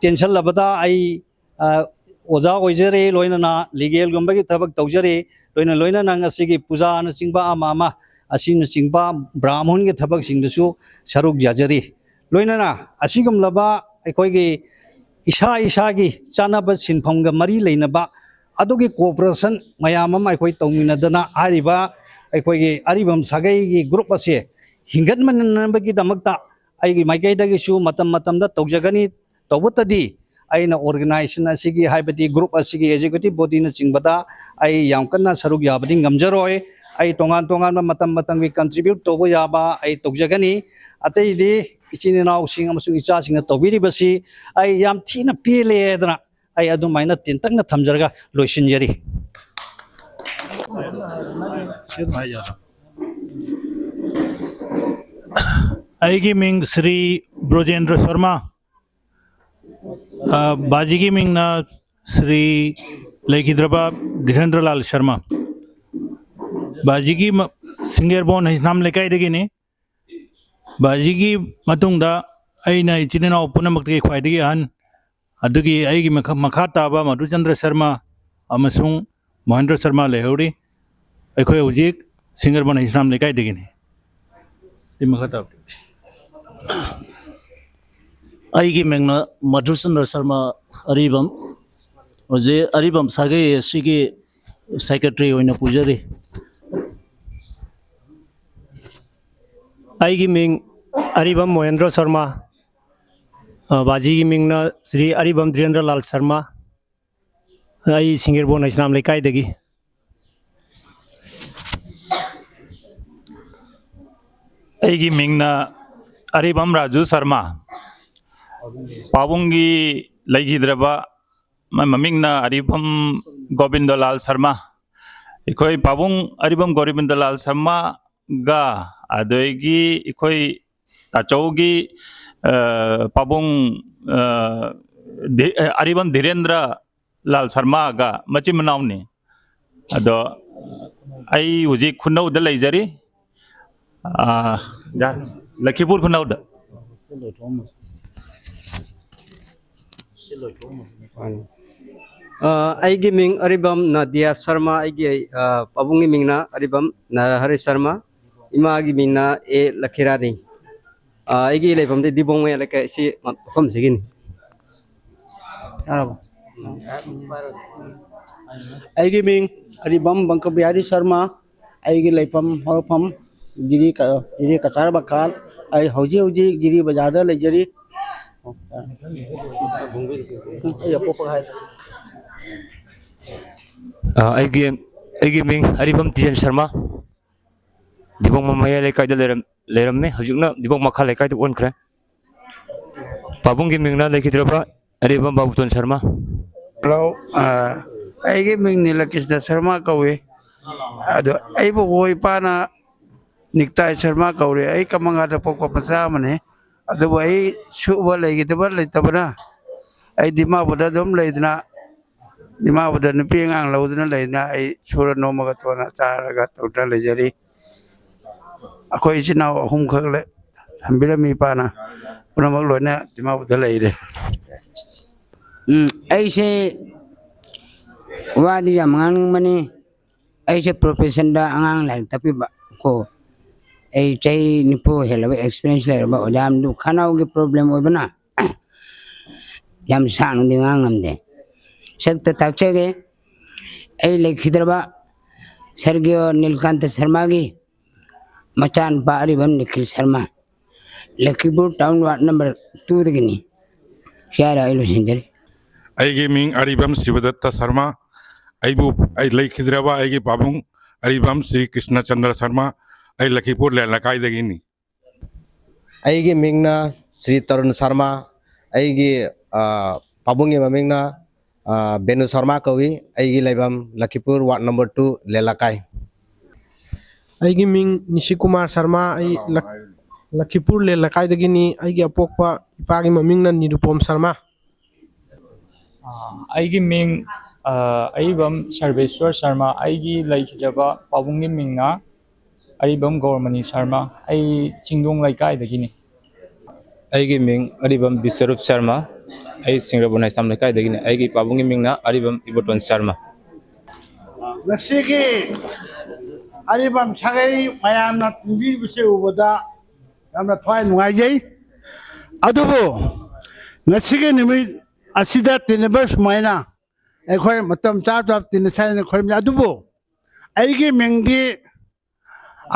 ꯇꯦꯟꯁꯜꯂꯕꯗ ꯑꯩ, ꯑ, ꯑꯣꯖꯥ ꯑꯣꯏꯖꯔꯤ, ꯂꯣꯏꯅꯅ legalꯒꯨꯝꯕꯒꯤ ꯊꯕꯛ ꯇꯧꯖꯔꯤ, ꯂꯣꯏꯅ ꯂꯣꯏꯅꯅ ꯉꯁꯤꯒꯤ ꯄꯨꯖꯥꯅꯆꯤꯡꯕ ꯑꯃ ꯑꯃ ꯑꯁꯤꯅꯆꯤꯡꯕ ꯕ꯭ꯔꯥꯍꯃꯟꯒꯤ ꯊꯕꯛꯁꯤꯡꯗꯁꯨ ꯁꯔꯨꯛ ꯌꯥꯖꯔꯤ꯫ ꯂꯣꯏꯅꯅ ꯑꯁꯤꯒꯨꯝꯂꯕ ꯑꯩꯈꯣꯏꯒꯤ ꯏꯁꯥ ꯏꯁꯥꯒꯤ ꯆꯥꯅꯕ ꯁꯤꯟꯐꯝꯒ ꯃꯔꯤ ꯂꯩꯅꯕ ꯑꯗꯨꯒꯤ cooperation ꯃꯌꯥꯝ ꯑꯃ ꯑꯩꯈꯣꯏ ꯇꯧꯃꯤꯟꯅꯗꯅ ꯍꯥꯏꯔꯤꯕ ꯑꯩꯈꯣꯏꯒꯤ ꯑꯔꯤꯕꯝ ꯁꯥꯒꯩꯒꯤ group ꯑꯁꯦ ꯍꯤꯡꯒꯠꯃꯤꯟꯅꯅꯕꯒꯤꯗꯃꯛꯇ ꯑꯩꯒꯤ ꯃꯥꯏꯀꯩꯗꯒꯤꯁꯨ ꯃꯇꯝ ꯃꯇꯝꯗ ꯇꯧꯖꯒꯅꯤ꯫ ꯇꯧꯕꯇꯗꯤ ꯑꯩꯅ organization ꯑꯁꯤꯒꯤ, ꯍꯥꯏꯕꯗꯤ group ꯑꯁꯤꯒꯤ executive bodyꯅꯆꯤꯡꯕꯗ ꯑꯩ ꯌꯥꯝ ꯀꯟꯅ ꯁꯔꯨꯛ ꯌꯥꯕꯗꯤ ꯉꯝꯖꯔꯣꯏ꯫ ꯑꯩ ꯇꯣꯉꯥꯟ ꯇꯣꯉꯥꯟꯕ ꯃꯇꯝ ꯃꯇꯝꯒꯤ contribute ꯇꯧꯕ ꯌꯥꯕ ꯑꯩ ꯇꯧꯖꯒꯅꯤ꯫ ꯑꯇꯩꯗꯤ ꯏꯆꯤꯟ ꯏꯅꯥꯎꯁꯤꯡ ꯑꯃꯁꯨꯡ ꯏꯆꯥꯁꯤꯡꯅ ꯇꯧꯕꯤꯔꯤꯕꯁꯤ ꯑꯩ ꯌꯥꯝ ꯊꯤꯅ ꯄꯦꯜꯂꯦ ꯍꯥꯏꯗꯅ ꯑꯩ ꯑꯗꯨꯃꯥꯏꯅ ꯇꯦꯟꯇꯛꯅ ꯊꯝꯖꯔꯒ ꯂꯣꯏꯁꯤꯟꯖꯔꯤ꯫ ꯑꯩꯒꯤ ꯃꯤꯡ ꯁ꯭ꯔꯤ ꯕ꯭ꯔꯣꯖꯦꯟꯗ꯭ꯔ ꯁꯔꯃ꯫ ꯑ, ꯕꯥꯖꯤꯒꯤ ꯃꯤꯡꯅ ꯁ꯭ꯔꯤ ꯂꯩꯈꯤꯗ꯭ꯔꯕ ꯙꯤꯔꯦꯟꯗ꯭ꯔ ꯂꯥꯜ ꯁꯔꯃ꯫ ꯕꯥꯖꯤꯒꯤ ꯃ-, ꯁꯤꯡꯒꯦꯔꯕꯣꯟ ꯍꯩꯁꯅꯥꯝ ꯂꯩꯀꯥꯏꯗꯒꯤꯅꯤ꯫ ꯕꯥꯖꯤꯒꯤ ꯃꯇꯨꯡꯗ ꯑꯩꯅ ꯏꯆꯤꯟ ꯏꯅꯥꯎ ꯄꯨꯝꯅꯃꯛꯇꯒꯤ ꯈ꯭ꯋꯥꯏꯗꯒꯤ ꯑꯍꯟ꯫ ꯑꯗꯨꯒꯤ ꯑꯩꯒꯤ ꯃꯈ-, ꯃꯈꯥ ꯇꯥꯕ ꯃꯙꯨꯆꯟꯗ꯭ꯔ ꯁꯔꯃ ꯑꯃꯁꯨꯡ ꯃꯣꯍꯦꯟꯗ꯭ꯔ ꯁꯔꯃ ꯂꯩꯍꯧꯔꯤ꯫ ꯑꯩꯈꯣꯏ ꯍꯧꯖꯤꯛ ꯁꯤꯡꯒꯔꯕꯟ ꯏꯁꯂꯥꯝ ꯂꯩꯀꯥꯏꯗꯒꯤꯅꯤ꯫ ꯑꯩ ꯃꯈꯥ ꯇꯥꯕ꯫ ꯑꯩꯒꯤ ꯃꯤꯡꯅ ꯃꯙꯨꯆꯟꯗ꯭ꯔ ꯁꯔꯃ ꯑꯔꯤꯕꯝ꯫ ꯍꯧꯖꯤꯛ ꯑꯔꯤꯕꯝ ꯁꯥꯒꯩ ꯑꯁꯤꯒꯤ ꯁꯦꯀ꯭ꯔꯦꯇꯔꯤ ꯑꯣꯏꯅ ꯄꯨꯖꯔꯤ꯫ ꯑꯩꯒꯤ ꯃꯤꯡ ꯑꯔꯤꯕꯝ ꯃꯣꯍꯦꯟꯗ꯭ꯔ ꯁꯔꯃ꯫ ꯑ, ꯕꯥꯖꯤꯒꯤ ꯃꯤꯡꯅ ꯁ꯭ꯔꯤ ꯑꯔꯤꯕꯝ ꯙꯤꯔꯦꯟꯗ꯭ꯔ ꯂꯥꯜ ꯁꯔꯃ꯫ ꯑꯩ ꯁꯤꯡꯒꯤꯔꯕꯣꯟ ꯏꯁꯂꯥꯝ ꯂꯩꯀꯥꯏꯗꯒꯤ꯫ ꯑꯩꯒꯤ ꯃꯤꯡꯅ ꯑꯔꯤꯕꯝ ꯔꯥꯖꯨ ꯁꯔꯃ꯫ ꯄꯥꯕꯨꯡꯒꯤ ꯂꯩꯈꯤꯗ꯭ꯔꯕ ꯃ-, ꯃꯃꯤꯡꯅ ꯑꯔꯤꯕꯝ ꯒꯣꯕꯤꯟꯗ ꯂꯥꯜ ꯁꯔꯃ꯫ ꯑꯩꯈꯣꯏ ꯄꯥꯕꯨꯡ ꯑꯔꯤꯕꯝ ꯒꯣꯕꯤꯟꯗ ꯂꯥꯜ ꯁꯔꯃꯒ, ꯑꯗꯒꯤ ꯑꯩꯈꯣꯏ ꯇꯥꯆꯧꯒꯤ, ꯑ, ꯄꯥꯕꯨꯡ, ꯑ, ꯙꯤ-, ꯑ, ꯑꯔꯤꯕꯝ ꯙꯤꯔꯦꯟꯗ꯭ꯔ ꯂꯥꯜ ꯁꯔꯃꯒ ꯃꯆꯤꯟ ꯃꯅꯥꯎꯅꯤ꯫ ꯑꯗꯣ ꯑꯩ ꯍꯧꯖꯤꯛ ꯈꯨꯅꯧꯗ ꯂꯩꯖꯔꯤ꯫ ꯑ, ꯖꯥ-, ꯂꯈꯤꯄꯨꯔ ꯈꯨꯅꯧꯗ꯫ ꯑ, ꯑꯩꯒꯤ ꯃꯤꯡ ꯑꯔꯤꯕꯝ ꯅꯥꯗꯤꯌꯥ ꯁꯔꯃ, ꯑꯩꯒꯤ, ꯑ, ꯄꯥꯕꯨꯡꯒꯤ ꯃꯤꯡꯅ ꯑꯔꯤꯕꯝ ꯅꯔꯍꯔꯤ ꯁꯔꯃ, ꯏꯃꯥꯒꯤ ꯃꯤꯡꯅ ꯑꯦ ꯂꯈꯤꯔꯥꯅꯤ꯫ ꯑ, ꯑꯩꯒꯤ ꯂꯩꯐꯝꯗꯤ ꯗꯤꯕꯣꯡ ꯃꯌꯥ ꯂꯩꯀꯥꯏ, ꯁꯤ ꯃꯐꯝꯁꯤꯒꯤꯅꯤ꯫ ꯌꯥꯔꯕꯣ? ꯑꯩꯒꯤ ꯃꯤꯡ ꯑꯔꯤꯕꯝ ꯕꯪꯀꯕꯤꯍꯥꯔꯤ ꯁꯔꯃ, ꯑꯩꯒꯤ ꯂꯩꯐꯝ ꯍꯧꯔꯛꯐꯝ ꯖꯤꯔꯤ ꯀ-, ꯖꯤꯔꯤ ꯀꯆꯥꯔ ꯕꯀꯥꯜ꯫ ꯑꯩ ꯍꯧꯖꯤꯛ ꯍꯧꯖꯤꯛ ꯖꯤꯔꯤ ꯕꯖꯥꯔꯗ ꯂꯩꯖꯔꯤ꯫ ꯑ, ꯑꯩꯒꯤ, ꯑꯩꯒꯤ ꯃꯤꯡ ꯑꯔꯤꯕꯝ ꯇꯤꯖꯟ ꯁꯔꯃ, ꯗꯤꯕꯣꯡ ꯃꯌꯥꯏ ꯂꯩꯀꯥꯏꯗ ꯂꯩꯔꯝ-, ꯂꯩꯔꯝꯃꯤ, ꯍꯧꯖꯤꯛꯅ ꯗꯤꯕꯣꯡ ꯃꯈꯥ ꯂꯩꯀꯥꯏꯗ ꯑꯣꯟꯈ꯭ꯔꯦ꯫ ꯄꯥꯕꯨꯡꯒꯤ ꯃꯤꯡꯅ ꯂꯩꯈꯤꯗ꯭ꯔꯕ ꯑꯔꯤꯕꯝ ꯕꯥꯕꯨꯇꯣꯟ ꯁꯔꯃ꯫ ꯍꯜꯂꯣ, ꯑ, ꯑꯩꯒꯤ ꯃꯤꯡ ꯅꯤꯂꯀ꯭ꯔꯤꯁꯅ ꯁꯔꯃ ꯀꯧꯏ꯫ ꯑꯗꯣ ꯑꯩ ꯕꯣꯕꯣꯛ ꯏꯄꯥꯅ ꯅꯤꯛꯇꯥꯏ ꯁꯔꯃ ꯀꯧꯔꯦ꯫ ꯑꯩ ꯀꯃꯪꯒꯥꯗ ꯄꯣꯛꯄ ꯃꯆꯥ ꯑꯃꯅꯤ꯫ ꯑꯗꯨꯕꯨ ꯑꯩ ꯁꯨꯕ ꯂꯩꯈꯤꯗꯕ ꯂꯩꯇꯕꯅ ꯑꯩ ꯗꯤꯃꯥꯄꯨꯔꯗ ꯑꯗꯨꯝ ꯂꯩꯗꯅ, ꯗꯤꯃꯥꯄꯨꯔꯗ ꯅꯨꯄꯤ ꯑꯉꯥꯡ ꯂꯧꯗꯨꯅ ꯂꯩꯗꯅ ꯑꯩ ꯁꯨꯔ ꯅꯣꯝꯃꯒ ꯇꯣꯟꯅ ꯆꯥꯔꯒ ꯇꯧꯗꯨꯅ ꯂꯩꯖꯔꯤ꯫ ꯑꯩꯈꯣꯏ ꯏꯆꯤꯟ ꯏꯅꯥꯎ ꯑꯍꯨꯝꯈꯛ ꯂꯩ꯫ ꯊꯝꯕꯤꯔꯝꯃꯤ ꯏꯄꯥꯅ꯫ ꯄꯨꯝꯅꯃꯛ ꯂꯣꯏꯅ ꯗꯤꯃꯥꯄꯨꯔꯗ ꯂꯩꯔꯦ꯫ ꯎꯝ, ꯑꯩꯁꯦ ꯋꯥꯗꯤ ꯌꯥꯝ ꯉꯥꯡꯅꯤꯡꯕꯅꯤ꯫ ꯑꯩꯁꯦ ꯄ꯭ꯔꯣꯐꯦꯁꯟꯗ ꯑꯉꯥꯡ ꯂꯥꯏꯔꯤꯛ ꯇꯥꯛꯄꯤꯕ ꯀꯣ, ꯑꯩ ꯆꯍꯤ ꯅꯤꯐꯨ ꯍꯦꯜꯂꯕ ꯑꯦꯛꯁꯄꯤꯔꯤꯌꯦꯟꯁ ꯂꯩꯔꯕ ꯑꯣꯖꯥ ꯑꯃꯗꯨ ꯈꯅꯥꯎꯒꯤ ꯄ꯭ꯔꯣꯕ꯭ꯂꯦꯝ ꯑꯣꯏꯕꯅ ꯌꯥꯝ ꯁꯥꯡꯅꯗꯤ ꯉꯥꯡ ꯉꯝꯗꯦ꯫ ꯁꯛꯇ ꯇꯥꯛꯆꯒꯦ꯫ ꯑꯩ ꯂꯩꯈꯤꯗ꯭ꯔꯕ ꯁꯔꯒꯤꯌꯣ ꯅꯤꯜꯀꯥꯟꯇ ꯁꯔꯃꯥꯒꯤ ꯃꯆꯥꯅꯨꯄꯥ ꯑꯔꯤꯕꯝ Nikhil Sharma, ꯂꯈꯤꯄꯨꯔ town ward number ꯇꯨꯗꯒꯤꯅꯤ꯫ ꯁꯤ ꯍꯥꯏꯔ ꯑꯩ ꯂꯣꯏꯁꯤꯟꯖꯔꯤ꯫ ꯑꯩꯒꯤ ꯃꯤꯡ ꯑꯔꯤꯕꯝ ꯁꯤꯕꯗꯠꯇ ꯁꯔꯃ꯫ ꯑꯩꯕꯨ ꯑꯩ ꯂꯩꯈꯤꯗ꯭ꯔꯕ ꯑꯩꯒꯤ ꯄꯥꯕꯨꯡ ꯑꯔꯤꯕꯝ ꯁ꯭ꯔꯤ ꯀ꯭ꯔꯤꯁꯅꯆꯟꯗ꯭ꯔ ꯁꯔꯃ꯫ ꯑꯩ ꯂꯈꯤꯄꯨꯔ ꯂꯦꯟ ꯂꯩꯀꯥꯏꯗꯒꯤꯅꯤ꯫ ꯑꯩꯒꯤ ꯃꯤꯡꯅ ꯁ꯭ꯔꯤ ꯇꯔꯨꯟ ꯁꯔꯃ꯫ ꯑꯩꯒꯤ ꯄꯥꯕꯨꯡꯒꯤ ꯃꯃꯤꯡꯅ ꯕꯦꯅꯨ ꯁꯔꯃ ꯀꯧꯏ꯫ ꯑꯩꯒꯤ ꯂꯩꯐꯝ ꯂꯈꯤꯄꯨꯔ ꯋꯥꯔꯗ ꯅꯝꯕꯔ ꯇꯨ ꯂꯦꯂꯥꯀꯥꯏ꯫ ꯑꯩꯒꯤ ꯃꯤꯡ ꯅꯤꯁꯤꯀꯨꯃꯥꯔ ꯁꯔꯃ꯫ ꯑꯩ ꯂꯛ- ꯂꯈꯤꯄꯨꯔ ꯂꯦꯟ ꯂꯩꯀꯥꯏꯗꯒꯤꯅꯤ꯫ ꯑꯩꯒꯤ ꯑꯄꯣꯛꯄ ꯏꯄꯥꯒꯤ ꯃꯃꯤꯡꯅ ꯅꯤꯔꯨꯄꯣꯝ ꯁꯔꯃ꯫ ꯑꯩꯒꯤ ꯃꯤꯡ ꯑꯔꯤꯕꯝ ꯁꯔꯕꯦꯁ꯭ꯋꯔ ꯁꯔꯃ꯫ ꯑꯩꯒꯤ ꯂꯩꯈꯤꯗ꯭ꯔꯕ ꯄꯥꯕꯨꯡꯒꯤ ꯃꯤꯡꯅ ꯑꯔꯤꯕꯝ ꯒꯧꯔꯃꯅꯤ ꯁꯔꯃ꯫ ꯑꯩ ꯆꯤꯡꯗꯣꯡ ꯂꯩꯀꯥꯏꯗꯒꯤꯅꯤ꯫ ꯑꯩꯒꯤ ꯃꯤꯡ ꯑꯔꯤꯕꯝ ꯕꯤꯁ꯭ꯋꯔꯨꯞ ꯁꯔꯃ꯫ ꯑꯩ ꯁꯤꯡꯔꯕꯨ ꯅꯥꯏꯁꯥꯝ ꯂꯩꯀꯥꯏꯗꯒꯤꯅꯤ꯫ ꯑꯩꯒꯤ ꯄꯥꯕꯨꯡꯒꯤ ꯃꯤꯡꯅ ꯑꯔꯤꯕꯝ ꯏꯕꯣꯇꯣꯟ ꯁꯔꯃ꯫ ꯉꯁꯤꯒꯤ ꯑꯔꯤꯕꯝ ꯁꯥꯒꯩ ꯃꯌꯥꯝꯅ ꯇꯤꯟꯕꯤꯔꯤꯕꯁꯤ ꯎꯕꯗ ꯌꯥꯝꯅ ꯊꯋꯥꯏ ꯅꯨꯡꯉꯥꯏꯖꯩ꯫ ꯑꯗꯨꯕꯨ ꯉꯁꯤꯒꯤ ꯅꯨꯃꯤꯠ ꯑꯁꯤꯗ ꯇꯤꯟꯅꯕ ꯁꯨꯃꯥꯏꯅ ꯑꯩꯈꯣꯏ ꯃꯇꯝ ꯆꯥ ꯆꯥꯕ ꯇꯤꯟꯅꯁꯦ ꯍꯥꯏꯅ ꯈꯨꯔꯨꯝꯖꯩ꯫ ꯑꯗꯨꯕꯨ ꯑꯩꯒꯤ ꯃꯤꯡꯗꯤ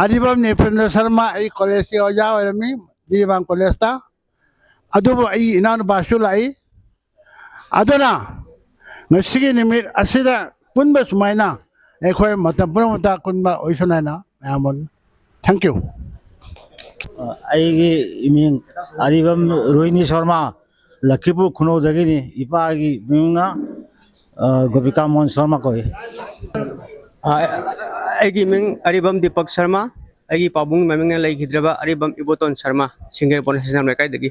ꯑꯔꯤꯕꯝ ꯅꯤꯄꯦꯟꯗ꯭ꯔ ꯁꯔꯃ꯫ ꯑꯩ ꯀꯣꯂꯦꯖꯀꯤ ꯑꯣꯖꯥ ꯑꯣꯏꯔꯝꯃꯤ ꯖꯤꯔꯤꯕꯥꯝ ꯀꯣꯂꯦꯖꯇ꯫ ꯑꯗꯨꯕꯨ ꯑꯩ ꯏꯅꯥꯎꯅꯨꯄꯥꯁꯨ ꯂꯥꯛꯏ꯫ ꯑꯗꯨꯅ ꯉꯁꯤꯒꯤ ꯅꯨꯃꯤꯠ ꯑꯁꯤꯗ ꯄꯨꯟꯕ ꯁꯨꯃꯥꯏꯅ ꯑꯩꯈꯣꯏ ꯃꯇꯝ ꯄꯨꯝꯅꯃꯛꯇ ꯄꯨꯟꯕ ꯑꯣꯏꯁꯅꯨ ꯍꯥꯏꯅ ꯃꯌꯥꯝꯕꯨ thank you꯫ ꯑꯩꯒꯤ ꯏꯃꯤꯡ ꯑꯔꯤꯕꯝ ꯔꯣꯍꯤꯅꯤ ꯁꯔꯃ, ꯂꯈꯤꯄꯨꯔ ꯈꯨꯅꯧꯗꯒꯤꯅꯤ꯫ ꯏꯄꯥꯒꯤ ꯃꯤꯡꯅ ꯒꯣꯄꯤꯀꯥ ꯃꯣꯍꯟ ꯁꯔꯃ ꯀꯧꯏ꯫ ꯑꯩꯒꯤ ꯃꯤꯡ ꯑꯔꯤꯕꯝ ꯗꯤꯄꯛ ꯁꯔꯃ꯫ ꯑꯩꯒꯤ ꯄꯥꯕꯨꯡꯒꯤ ꯃꯃꯤꯡꯅ ꯂꯩꯈꯤꯗ꯭ꯔꯕ ꯑꯔꯤꯕꯝ ꯏꯕꯣꯇꯣꯟ ꯁꯔꯃ, ꯁꯤꯡꯒꯦꯔꯕꯣꯟ ꯍꯩꯖꯤꯅꯥꯝ ꯂꯩꯀꯥꯏꯗꯒꯤ꯫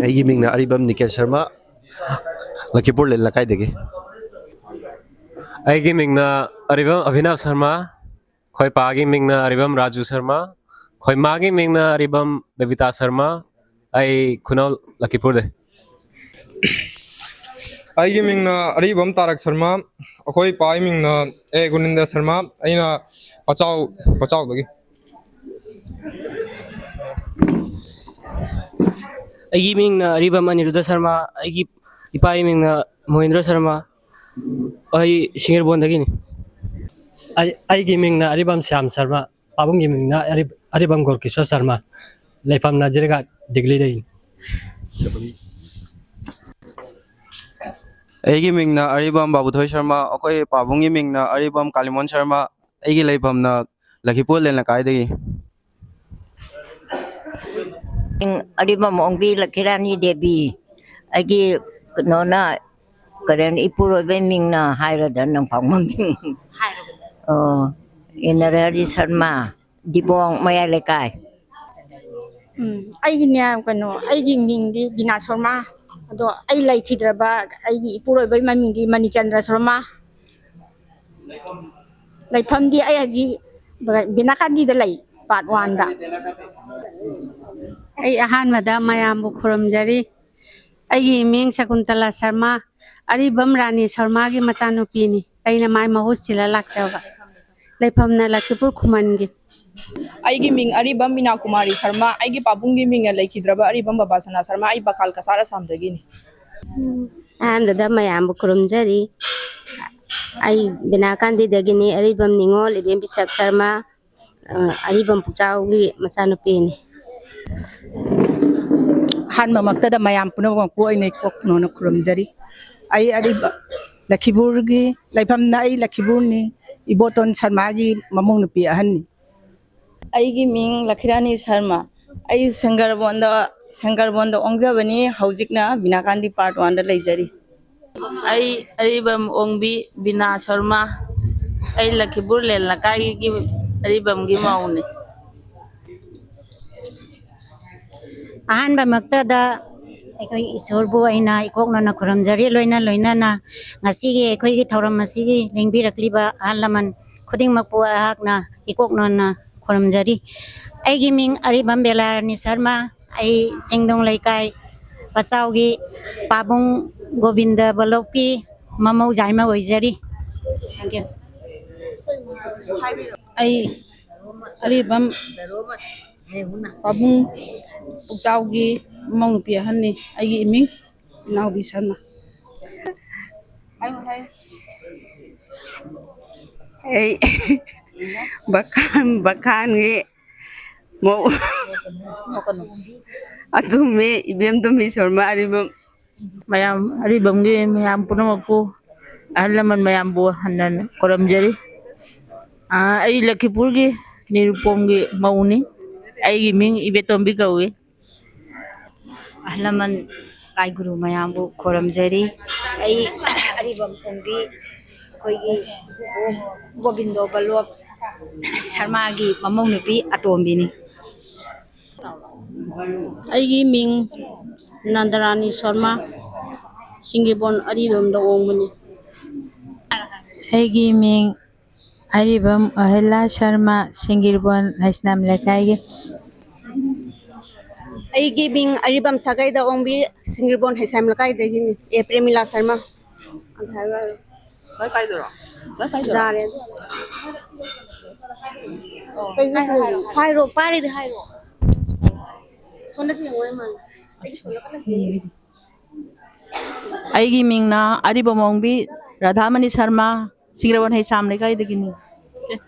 ꯑꯩꯒꯤ ꯃꯤꯡꯅ ꯑꯔꯤꯕꯝ ꯅꯤꯀꯦꯁ ꯁꯔꯃ, ꯂꯈꯤꯄꯨꯔ ꯂꯩꯀꯥꯏꯗꯒꯤ꯫ ꯑꯩꯒꯤ ꯃꯤꯡꯅ ꯑꯔꯤꯕꯝ ꯑꯚꯤꯅꯥꯚ ꯁꯔꯃ, ꯑꯩꯈꯣꯏ ꯄꯥꯒꯤ ꯃꯤꯡꯅ ꯑꯔꯤꯕꯝ ꯔꯥꯖꯨ ꯁꯔꯃ, ꯑꯩꯈꯣꯏ ꯃꯥꯒꯤ ꯃꯤꯡꯅ ꯑꯔꯤꯕꯝ ꯕꯕꯤꯇꯥ ꯁꯔꯃ, ꯑꯩ ꯈꯨꯅꯧ ꯂꯈꯤꯄꯨꯔꯗꯩ꯫ ꯑꯩꯒꯤ ꯃꯤꯡꯅ ꯑꯔꯤꯕꯝ ꯇꯥꯔꯛ ꯁꯔꯃ, ꯑꯩꯈꯣꯏ ꯏꯄꯥꯒꯤ ꯃꯤꯡꯅ ꯑꯦ ꯒꯨꯅꯤꯟꯗ꯭ꯔ ꯁꯔꯃ, ꯑꯩꯅ ꯄꯆꯥꯎ, ꯄꯆꯥꯎꯗꯒꯤ꯫ ꯑꯩꯒꯤ ꯃꯤꯡꯅ ꯑꯔꯤꯕꯝ ꯑꯅꯤꯔꯨꯗ ꯁꯔꯃ, ꯑꯩꯒꯤ ꯏꯄꯥꯒꯤ ꯃꯤꯡꯅ ꯃꯣꯍꯦꯟꯗ꯭ꯔ ꯁꯔꯃ, ꯑꯩ ꯁꯤꯡꯒꯦꯔꯕꯣꯟꯗꯒꯤꯅꯤ꯫ ꯑꯩ, ꯑꯩꯒꯤ ꯃꯤꯡꯅ ꯑꯔꯤꯕꯝ ꯁ꯭ꯌꯥꯝ ꯁꯔꯃ, ꯄꯥꯕꯨꯡꯒꯤ ꯃꯤꯡꯅ ꯑꯔꯤ-, ꯑꯔꯤꯕꯝ ꯒꯣꯔꯀꯤꯁꯣꯔ ꯁꯔꯃ, ꯂꯩꯐꯝꯅ ꯖꯤꯔꯤꯒꯥꯠ, ꯗꯤꯒꯂꯤꯗꯒꯤꯅꯤ꯫ ꯑꯩꯒꯤ ꯃꯤꯡꯅ ꯑꯔꯤꯕꯝ ꯕꯥꯕꯨꯊꯣꯏ ꯁꯔꯃ, ꯑꯩꯈꯣꯏ ꯄꯥꯕꯨꯡꯒꯤ ꯃꯤꯡꯅ ꯑꯔꯤꯕꯝ ꯀꯥꯂꯤꯃꯣꯟ ꯁꯔꯃ, ꯑꯩꯒꯤ ꯂꯩꯐꯝꯅ ꯂꯈꯤꯄꯨꯔ ꯂꯦꯟ ꯂꯩꯀꯥꯏꯗꯒꯤ꯫ ꯑꯔꯤꯕꯝ ꯑꯣꯡꯕꯤ ꯂꯛꯈꯤꯔꯥꯅꯤ ꯗꯦꯕꯤ꯫ ꯑꯩꯒꯤ ꯀꯩꯅꯣꯅ, ꯀꯔꯦꯟ ꯏꯄꯨꯔꯣꯏꯕꯩ ꯃꯤꯡꯅ ꯍꯥꯏꯔꯗ ꯅꯪ ꯄꯥꯎ ꯃꯃꯤꯡ꯫ ꯑꯣ, ꯏꯟꯅꯔꯍꯔꯤ ꯁꯔꯃ, ꯗꯤꯕꯣꯡ ꯃꯌꯥꯏ ꯂꯩꯀꯥꯏ꯫ ꯎꯝ, ꯑꯩꯒꯤꯅꯦ, ꯀꯩꯅꯣ, ꯑꯩꯒꯤ ꯃꯤꯡꯗꯤ ꯕꯤꯅꯥ ꯁꯔꯃ꯫ ꯑꯗꯣ ꯑꯩ ꯂꯩꯈꯤꯗ꯭ꯔꯕ ꯑꯩꯒꯤ ꯏꯄꯨꯔꯣꯏꯕꯒꯤ ꯃꯃꯤꯡꯗꯤ ꯃꯅꯤꯆꯟꯗ꯭ꯔ ꯁꯔꯃ꯫ ꯂꯩꯐꯝꯗꯤ ꯑꯩ ꯍꯧꯖꯤꯛ ꯕꯤꯅꯥꯀꯥꯟꯗꯤꯗ ꯂꯩ, ꯄꯥꯔꯠ ꯋꯥꯟꯗ꯫ ꯑꯩ ꯑꯍꯥꯟꯕꯗ ꯃꯌꯥꯝꯕꯨ ꯈꯨꯔꯨꯝꯖꯔꯤ꯫ ꯑꯩꯒꯤ ꯃꯤꯡ ꯁꯀꯨꯟꯇꯂꯥ ꯁꯔꯃ, ꯑꯔꯤꯕꯝ ꯔꯥꯅꯤ ꯁꯔꯃꯒꯤ ꯃꯆꯥꯅꯨꯄꯤꯅꯤ꯫ ꯑꯩꯅ ꯃꯥꯏ ꯃꯍꯨꯠ ꯁꯤꯜꯂ ꯂꯥꯛꯆꯕ꯫ ꯂꯩꯐꯝꯅ ꯂꯈꯤꯄꯨꯔ ꯈꯨꯃꯟꯒꯤ꯫ ꯑꯩꯒꯤ ꯃꯤꯡ ꯑꯔꯤꯕꯝ ꯃꯤꯅꯥ ꯀꯨꯃꯥꯔꯤ ꯁꯔꯃ, ꯑꯩꯒꯤ ꯄꯥꯕꯨꯡꯒꯤ ꯃꯤꯡꯅ ꯂꯩꯈꯤꯗ꯭ꯔꯕ ꯑꯔꯤꯕꯝ ꯕꯕꯥꯁꯅꯥ ꯁꯔꯃ, ꯑꯩ ꯕꯀꯥꯜ ꯀꯁꯥꯔ ꯑꯁꯥꯝꯗꯒꯤꯅꯤ꯫ ꯑꯍꯥꯟꯕꯗ ꯃꯌꯥꯝꯕꯨ ꯈꯨꯔꯨꯝꯖꯔꯤ꯫ ꯑꯩ ꯕꯤꯅꯥꯀꯥꯟꯗꯤꯗꯒꯤꯅꯤ, ꯑꯔꯤꯕꯝ ꯅꯤꯉꯣꯜ ꯏꯕꯦꯝ ꯄꯤꯁꯛ ꯁꯔꯃ, ꯑ, ꯑꯔꯤꯕꯝ ꯄꯨꯛꯆꯥꯎꯒꯤ ꯃꯆꯥꯅꯨꯄꯤꯅꯤ꯫ ꯑꯍꯥꯟꯕꯃꯛꯇꯗ ꯃꯌꯥꯝ ꯄꯨꯝꯅꯃꯛꯄꯨ ꯑꯩꯅ ꯏꯀꯣꯛꯅꯣꯅ ꯈꯨꯔꯨꯝꯖꯔꯤ꯫ ꯑꯩ ꯑꯔꯤꯕ ꯂꯈꯤꯕꯨꯔꯒꯤ, ꯂꯩꯐꯝꯅ ꯑꯩ ꯂꯈꯤꯕꯨꯔꯅꯤ, ꯏꯕꯣꯇꯣꯟ ꯁꯔꯃꯥꯒꯤ ꯃꯃꯧ ꯅꯨꯄꯤ ꯑꯍꯟꯅꯤ꯫ ꯑꯩꯒꯤ ꯃꯤꯡ ꯂꯈꯤꯔꯥꯅꯤ ꯁꯔꯃ꯫ ꯑꯩ ꯁꯦꯡꯒꯔꯕꯣꯟꯗ, ꯁꯦꯡꯒꯔꯕꯣꯟꯗ ꯑꯣꯡꯖꯕꯅꯤ꯫ ꯍꯧꯖꯤꯛꯅ ꯕꯤꯅꯥꯀꯥꯟꯗꯤ ꯄꯥꯔꯠ ꯋꯥꯟꯗ ꯂꯩꯖꯔꯤ꯫ ꯑꯩ ꯑꯔꯤꯕꯝ ꯑꯣꯡꯕꯤ ꯕꯤꯅꯥ ꯁꯔꯃ꯫ ꯑꯩ ꯂꯈꯤꯄꯨꯔ ꯂꯦꯟ ꯂꯩꯀꯥꯏꯒꯤ ꯑꯔꯤꯕꯝꯒꯤ ꯃꯧꯅꯤ꯫ ꯑꯍꯥꯟꯕꯃꯛꯇꯗ ꯑꯩꯈꯣꯏ ꯏꯁꯣꯔꯕꯨ ꯑꯩꯅ ꯏꯀꯣꯛꯅꯅ ꯈꯨꯔꯨꯝꯖꯔꯤ꯫ ꯂꯣꯏꯅ ꯂꯣꯏꯅꯅ ꯉꯁꯤꯒꯤ ꯑꯩꯈꯣꯏꯒꯤ ꯊꯧꯔꯝ ꯑꯁꯤꯒꯤ ꯂꯦꯡꯕꯤꯔꯛꯂꯤꯕ ꯑꯍꯜ ꯂꯃꯟ ꯈꯨꯗꯤꯡꯃꯛꯄꯨ ꯑꯩꯍꯥꯛꯅ ꯏꯀꯣꯛꯅꯅ ꯈꯨꯔꯨꯝꯖꯔꯤ꯫ ꯑꯩꯒꯤ ꯃꯤꯡ ꯑꯔꯤꯕꯝ ꯕꯦꯂꯥꯔꯥꯅꯤ ꯁꯔꯃ꯫ ꯑꯩ ꯆꯤꯡꯗꯣꯡ ꯂꯩꯀꯥꯏ ꯄꯆꯥꯎꯒꯤ ꯄꯥꯕꯨꯡ ꯒꯣꯕꯤꯟꯗ ꯕꯂꯣꯛꯀꯤ ꯃꯃꯧ ꯖꯥꯏꯃ ꯑꯣꯏꯖꯔꯤ꯫ Thank you꯫ ꯑꯩ ꯑꯔꯤꯕꯝ ꯄꯥꯕꯨꯡ ꯄꯨꯛꯆꯥꯎꯒꯤ ꯏꯃꯧ ꯅꯨꯄꯤ ꯑꯍꯟꯅꯤ꯫ ꯑꯩꯒꯤ ꯏꯃꯤꯡ ꯏꯅꯥꯎꯕꯤ ꯁꯔꯃ꯫ ꯑꯩ ꯕꯈꯥꯟ, ꯕꯈꯥꯟꯒꯤ ꯃꯧ ꯑꯗꯨꯝꯃꯤ ꯏꯕꯦꯝ ꯇꯣꯝꯕꯤ ꯁꯔꯃ ꯑꯔꯤꯕꯝ꯫ ꯃꯌꯥꯝ ꯑꯔꯤꯕꯝꯒꯤ ꯃꯌꯥꯝ ꯄꯨꯝꯅꯃꯛꯄꯨ, ꯑꯍꯜ ꯂꯃꯟ ꯃꯌꯥꯝꯕꯨ ꯍꯟꯅ ꯈꯨꯔꯨꯝꯖꯔꯤ꯫ ꯑꯥ, ꯑꯩ ꯂꯛꯈꯤꯄꯨꯔꯒꯤ ꯅꯤꯔꯨꯄꯣꯝꯒꯤ ꯃꯧꯅꯤ꯫ ꯑꯩꯒꯤ ꯃꯤꯡ ꯏꯕꯦꯇꯣꯝꯕꯤ ꯀꯧꯏ꯫ ꯑꯍꯜ ꯂꯃꯟ ꯂꯥꯏ ꯒꯨꯔꯨ ꯃꯌꯥꯝꯕꯨ ꯈꯨꯔꯨꯝꯖꯔꯤ꯫ ꯑꯩ ꯑꯔꯤꯕꯝ ꯈꯣꯡꯕꯤ ꯑꯩꯈꯣꯏꯒꯤ ꯒꯣꯕꯤꯟꯗꯣ ꯕꯜꯂꯣꯞ ꯁꯔꯃꯥꯒꯤ ꯃꯃꯧ ꯅꯨꯄꯤ ꯑꯇꯣꯝꯕꯤꯅꯤ꯫ ꯑꯩꯒꯤ ꯃꯤꯡ ꯅꯟꯗꯔꯥꯅꯤ ꯁꯔꯃ, ꯁꯤꯡꯒꯤꯕꯣꯟ ꯑꯔꯤꯕꯝꯗ ꯑꯣꯡꯕꯅꯤ꯫ ꯑꯩꯒꯤ ꯃꯤꯡ ꯑꯔꯤꯕꯝ ꯑꯍꯤꯂꯥ ꯁꯔꯃ, ꯁꯤꯡꯒꯤꯔꯕꯣꯟ ꯍꯩꯁꯅꯥꯝ ꯂꯩꯀꯥꯏꯒꯤ꯫ ꯑꯩꯒꯤ ꯃꯤꯡ ꯑꯔꯤꯕꯝ ꯁꯥꯒꯩꯗ ꯑꯣꯡꯕꯤ, ꯁꯤꯡꯒꯤꯔꯕꯣꯟ ꯍꯩꯁꯥꯝ ꯂꯩꯀꯥꯏꯗꯒꯤꯅꯤ꯫ ꯑꯦ, ꯄ꯭ꯔꯦꯃꯤꯂꯥ ꯁꯔꯃ꯫ ꯑꯗꯨ ꯍꯥꯏꯔꯣ, ꯍꯥꯏꯔꯣ꯫ ꯌꯥꯔꯦ꯫ ꯀꯩꯅꯣ ꯍꯥꯏꯔꯣ, ꯍꯥꯏꯔꯣ, ꯄꯥꯏꯔꯗꯤ ꯍꯥꯏꯔꯣ꯫ ꯁꯣꯝꯗ ꯌꯦꯡꯉꯣ ꯏꯃꯥꯅ꯫ ꯑꯩꯒꯤ ꯃꯤꯡꯅ ꯑꯔꯤꯕꯝ ꯑꯣꯡꯕꯤ ꯔꯥꯙꯥꯃꯅꯤ ꯁꯔꯃ, ꯁꯤꯡꯒꯤꯔꯕꯣꯟ ꯍꯩꯁꯥꯝ ꯂꯩꯀꯥꯏꯗꯒꯤꯅꯤ꯫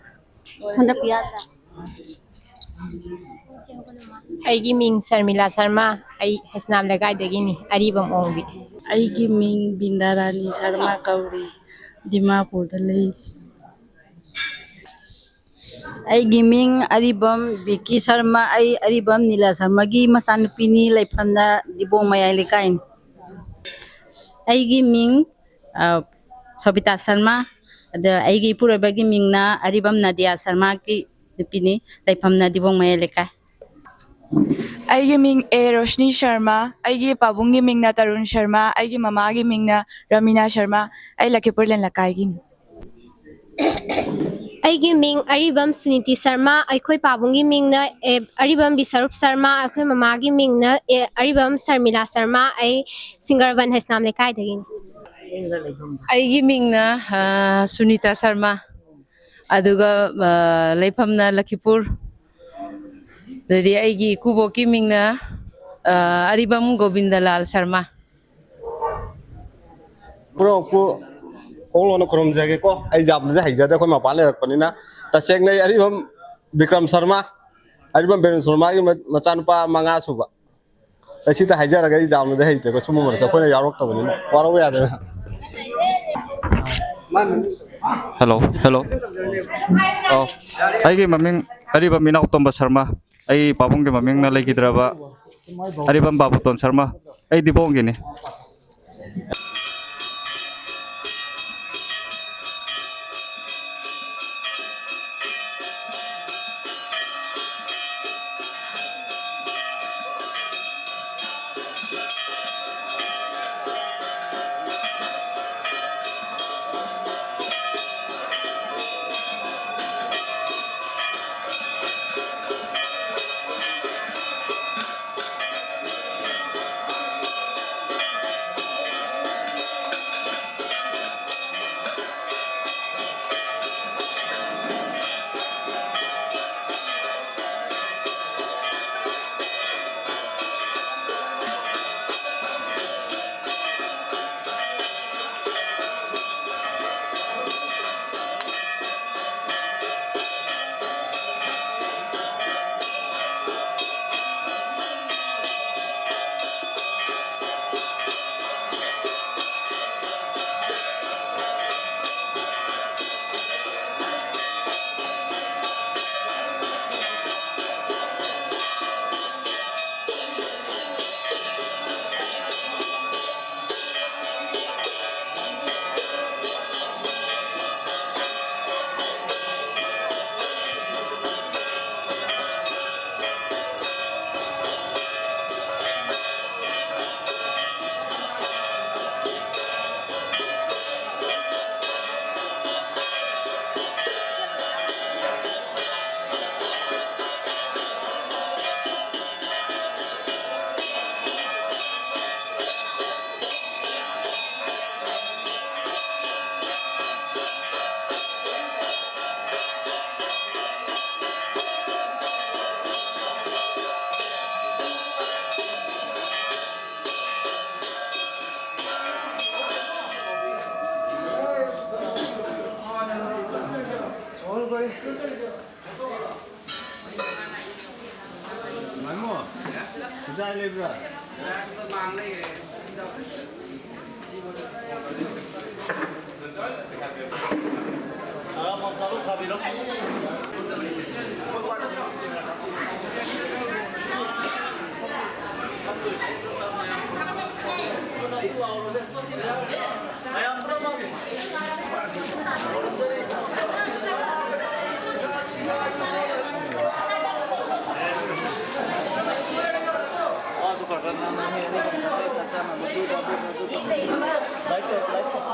ꯍꯟꯗꯛ ꯄꯤꯌꯥꯗ꯫ ꯑꯩꯒꯤ ꯃꯤꯡ ꯁꯔꯃꯤꯂꯥ ꯁꯔꯃ, ꯑꯩ ꯍꯩꯁꯅꯥꯝ ꯂꯩꯀꯥꯏꯗꯒꯤꯅꯤ, ꯑꯔꯤꯕꯝ ꯑꯣꯡꯕꯤ꯫ ꯑꯩꯒꯤ ꯃꯤꯡ ꯕꯤꯟꯗꯥꯔꯥꯅꯤ ꯁꯔꯃ ꯀꯧꯔꯤ, ꯗꯤꯃꯥꯄꯨꯔꯗ ꯂꯩ꯫ ꯑꯩꯒꯤ ꯃꯤꯡ ꯑꯔꯤꯕꯝ ꯕꯤꯀꯤ ꯁꯔꯃ, ꯑꯩ ꯑꯔꯤꯕꯝ ꯅꯤꯂꯥ ꯁꯔꯃꯒꯤ ꯃꯆꯥꯅꯨꯄꯤꯅꯤ, ꯂꯩꯐꯝꯅ ꯗꯤꯕꯣꯡ ꯃꯌꯥꯏ ꯂꯩꯀꯥꯏꯅꯤ꯫ ꯑꯩꯒꯤ ꯃꯤꯡ, ꯑ, ꯁꯣꯕꯤꯇꯥ ꯁꯔꯃ, ꯑꯗ ꯑꯩꯒꯤ ꯏꯄꯨꯔꯣꯏꯕꯒꯤ ꯃꯤꯡꯅ ꯑꯔꯤꯕꯝ ꯅꯗꯤꯌꯥ ꯁꯔꯃꯥꯒꯤ ꯅꯨꯄꯤꯅꯤ꯫ ꯂꯩꯐꯝꯅ ꯗꯤꯕꯣꯡ ꯃꯌꯥꯏ ꯂꯩꯀꯥꯏ꯫ ꯑꯩꯒꯤ ꯃꯤꯡ ꯑꯦ ꯔꯣꯁꯅꯤ ꯁꯔꯃ, ꯑꯩꯒꯤ ꯄꯥꯕꯨꯡꯒꯤ ꯃꯤꯡꯅ ꯇꯔꯨꯟ ꯁꯔꯃ, ꯑꯩꯒꯤ ꯃꯃꯥꯒꯤ ꯃꯤꯡꯅ ꯔꯃꯤꯅꯥ ꯁꯔꯃ, ꯑꯩ ꯂꯈꯤꯄꯨꯔ ꯂꯦꯟ ꯂꯩꯀꯥꯏꯒꯤꯅꯤ꯫ ꯑꯩꯒꯤ ꯃꯤꯡ ꯑꯔꯤꯕꯝ ꯁꯨꯅꯤꯇꯤ ꯁꯔꯃ, ꯑꯩꯈꯣꯏ ꯄꯥꯕꯨꯡꯒꯤ ꯃꯤꯡꯅ ꯑꯦ, ꯑꯔꯤꯕꯝ ꯕꯤꯁꯔꯨꯞ ꯁꯔꯃ, ꯑꯩꯈꯣꯏ ꯃꯃꯥꯒꯤ ꯃꯤꯡꯅ ꯑꯦ, ꯑꯔꯤꯕꯝ ꯁꯔꯃꯤꯂꯥ ꯁꯔꯃ, ꯑꯩ ꯁꯤꯡꯒꯔꯕꯟ ꯍꯩꯁꯅꯥꯝ ꯂꯩꯀꯥꯏꯗꯒꯤꯅꯤ꯫ ꯑꯩꯒꯤ ꯃꯤꯡꯅ, ꯑ, ꯁꯨꯅꯤꯇꯥ ꯁꯔꯃ, ꯑꯗꯨꯒ, ꯑ, ꯂꯩꯐꯝꯅ ꯂꯈꯤꯄꯨꯔ꯫ ꯑꯗꯩꯗꯤ ꯑꯩꯒꯤ ꯏꯀꯨꯕꯣꯛꯀꯤ ꯃꯤꯡꯅ, ꯑ, ꯑꯔꯤꯕꯝ ꯒꯣꯕꯤꯟꯗꯂꯥꯜ ꯁꯔꯃ꯫ ꯄꯨꯔꯥ ꯈꯣꯡ ꯂꯣꯟꯅ ꯈꯨꯔꯨꯝꯖꯒꯦꯀꯣ꯫ ꯑꯩ ꯌꯥꯝꯅꯗꯤ ꯍꯩꯖꯗꯦ, ꯑꯩꯈꯣꯏ ꯃꯄꯥꯟ ꯂꯩꯔꯛꯄꯅꯤꯅ꯫ ꯇꯁꯦꯡꯅ ꯑꯩ ꯑꯔꯤꯕꯝ ꯕꯤꯀ꯭ꯔꯝ ꯁꯔꯃ, ꯑꯔꯤꯕꯝ ꯕꯤꯔꯦꯟ ꯁꯔꯃꯒꯤ ꯃ-, ꯃꯆꯥꯅꯨꯄꯥ ꯃꯉꯥ ꯁꯨꯕ꯫ ꯑꯩ ꯁꯤꯗ ꯍꯥꯏꯖꯔꯒ ꯑꯩ ꯌꯥꯝꯅꯗꯤ ꯍꯩꯇꯦꯀꯣ, ꯁꯨꯝꯕ ꯃꯔꯛꯁꯦ ꯑꯩꯈꯣꯏꯅ ꯌꯥꯎꯔꯛꯇꯕꯅꯤꯅ ꯋꯥꯔꯧꯕ ꯌꯥꯗꯦ꯫ Hello, hello. ꯑꯣ, ꯑꯩꯒꯤ ꯃꯃꯤꯡ ꯑꯔꯤꯕꯝ ꯏꯅꯥꯎꯇꯣꯝꯕ ꯁꯔꯃ꯫ ꯑꯩ ꯄꯥꯕꯨꯡꯒꯤ ꯃꯃꯤꯡꯅ ꯂꯩꯈꯤꯗ꯭ꯔꯕ ꯑꯔꯤꯕꯝ ꯕꯥꯕꯨꯇꯣꯟ ꯁꯔꯃ꯫ ꯑꯩ ꯗꯤꯕꯣꯡꯒꯤꯅꯤ꯫ ꯃꯥꯏꯃꯣ, ꯉꯁꯥꯏ ꯂꯩꯕ꯭ꯔꯥ? ꯇꯔꯥꯃꯉꯥ ꯊꯥꯕꯤꯔꯣ꯫ ꯃꯌꯥꯝ ꯄꯨꯝꯅꯃꯛ꯫ ꯋꯥꯁꯨ ꯈꯔ ꯈꯔ ꯉꯥꯡꯉꯨ, ꯃꯤ ꯑꯅꯤ ꯑꯍꯨꯝ ꯆꯪꯉꯦ, ꯆꯥꯛ ꯆꯥꯅꯕ꯫ ꯂꯥꯏꯔꯤꯛ ꯇꯧ, ꯂꯥꯏꯔꯤꯛ ꯇꯧ꯫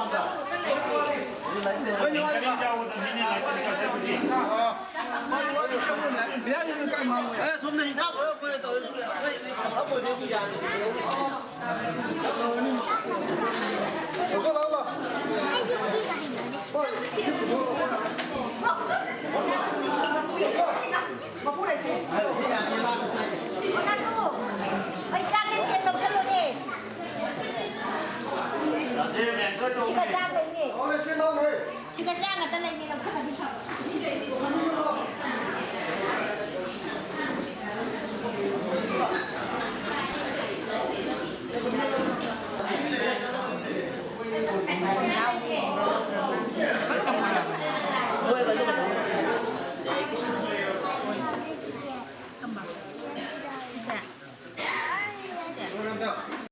ꯑꯦ, ꯁꯣꯝꯗ ꯍꯤꯁꯥꯞ ꯈꯔ ꯑꯩꯈꯣꯏ ꯇꯧꯔꯦ, ꯑꯗꯨꯒ ꯑꯩꯈꯣꯏ ꯐꯝꯃꯣꯏꯗꯤ ꯑꯗꯨ ꯌꯥꯅꯤ꯫ ꯑꯩ ꯆꯥꯛꯁꯦ ꯁꯦꯠ ꯇꯧꯁꯜꯂꯨꯅꯦ꯫ ꯁꯤꯒ ꯆꯥꯛ ꯂꯩꯅꯦ꯫ ꯁꯤꯒ ꯆꯥꯛ ꯉꯥꯛꯇ ꯂꯩꯅꯦ, ꯂꯧꯁꯜꯂꯗꯤ ꯐꯕ꯫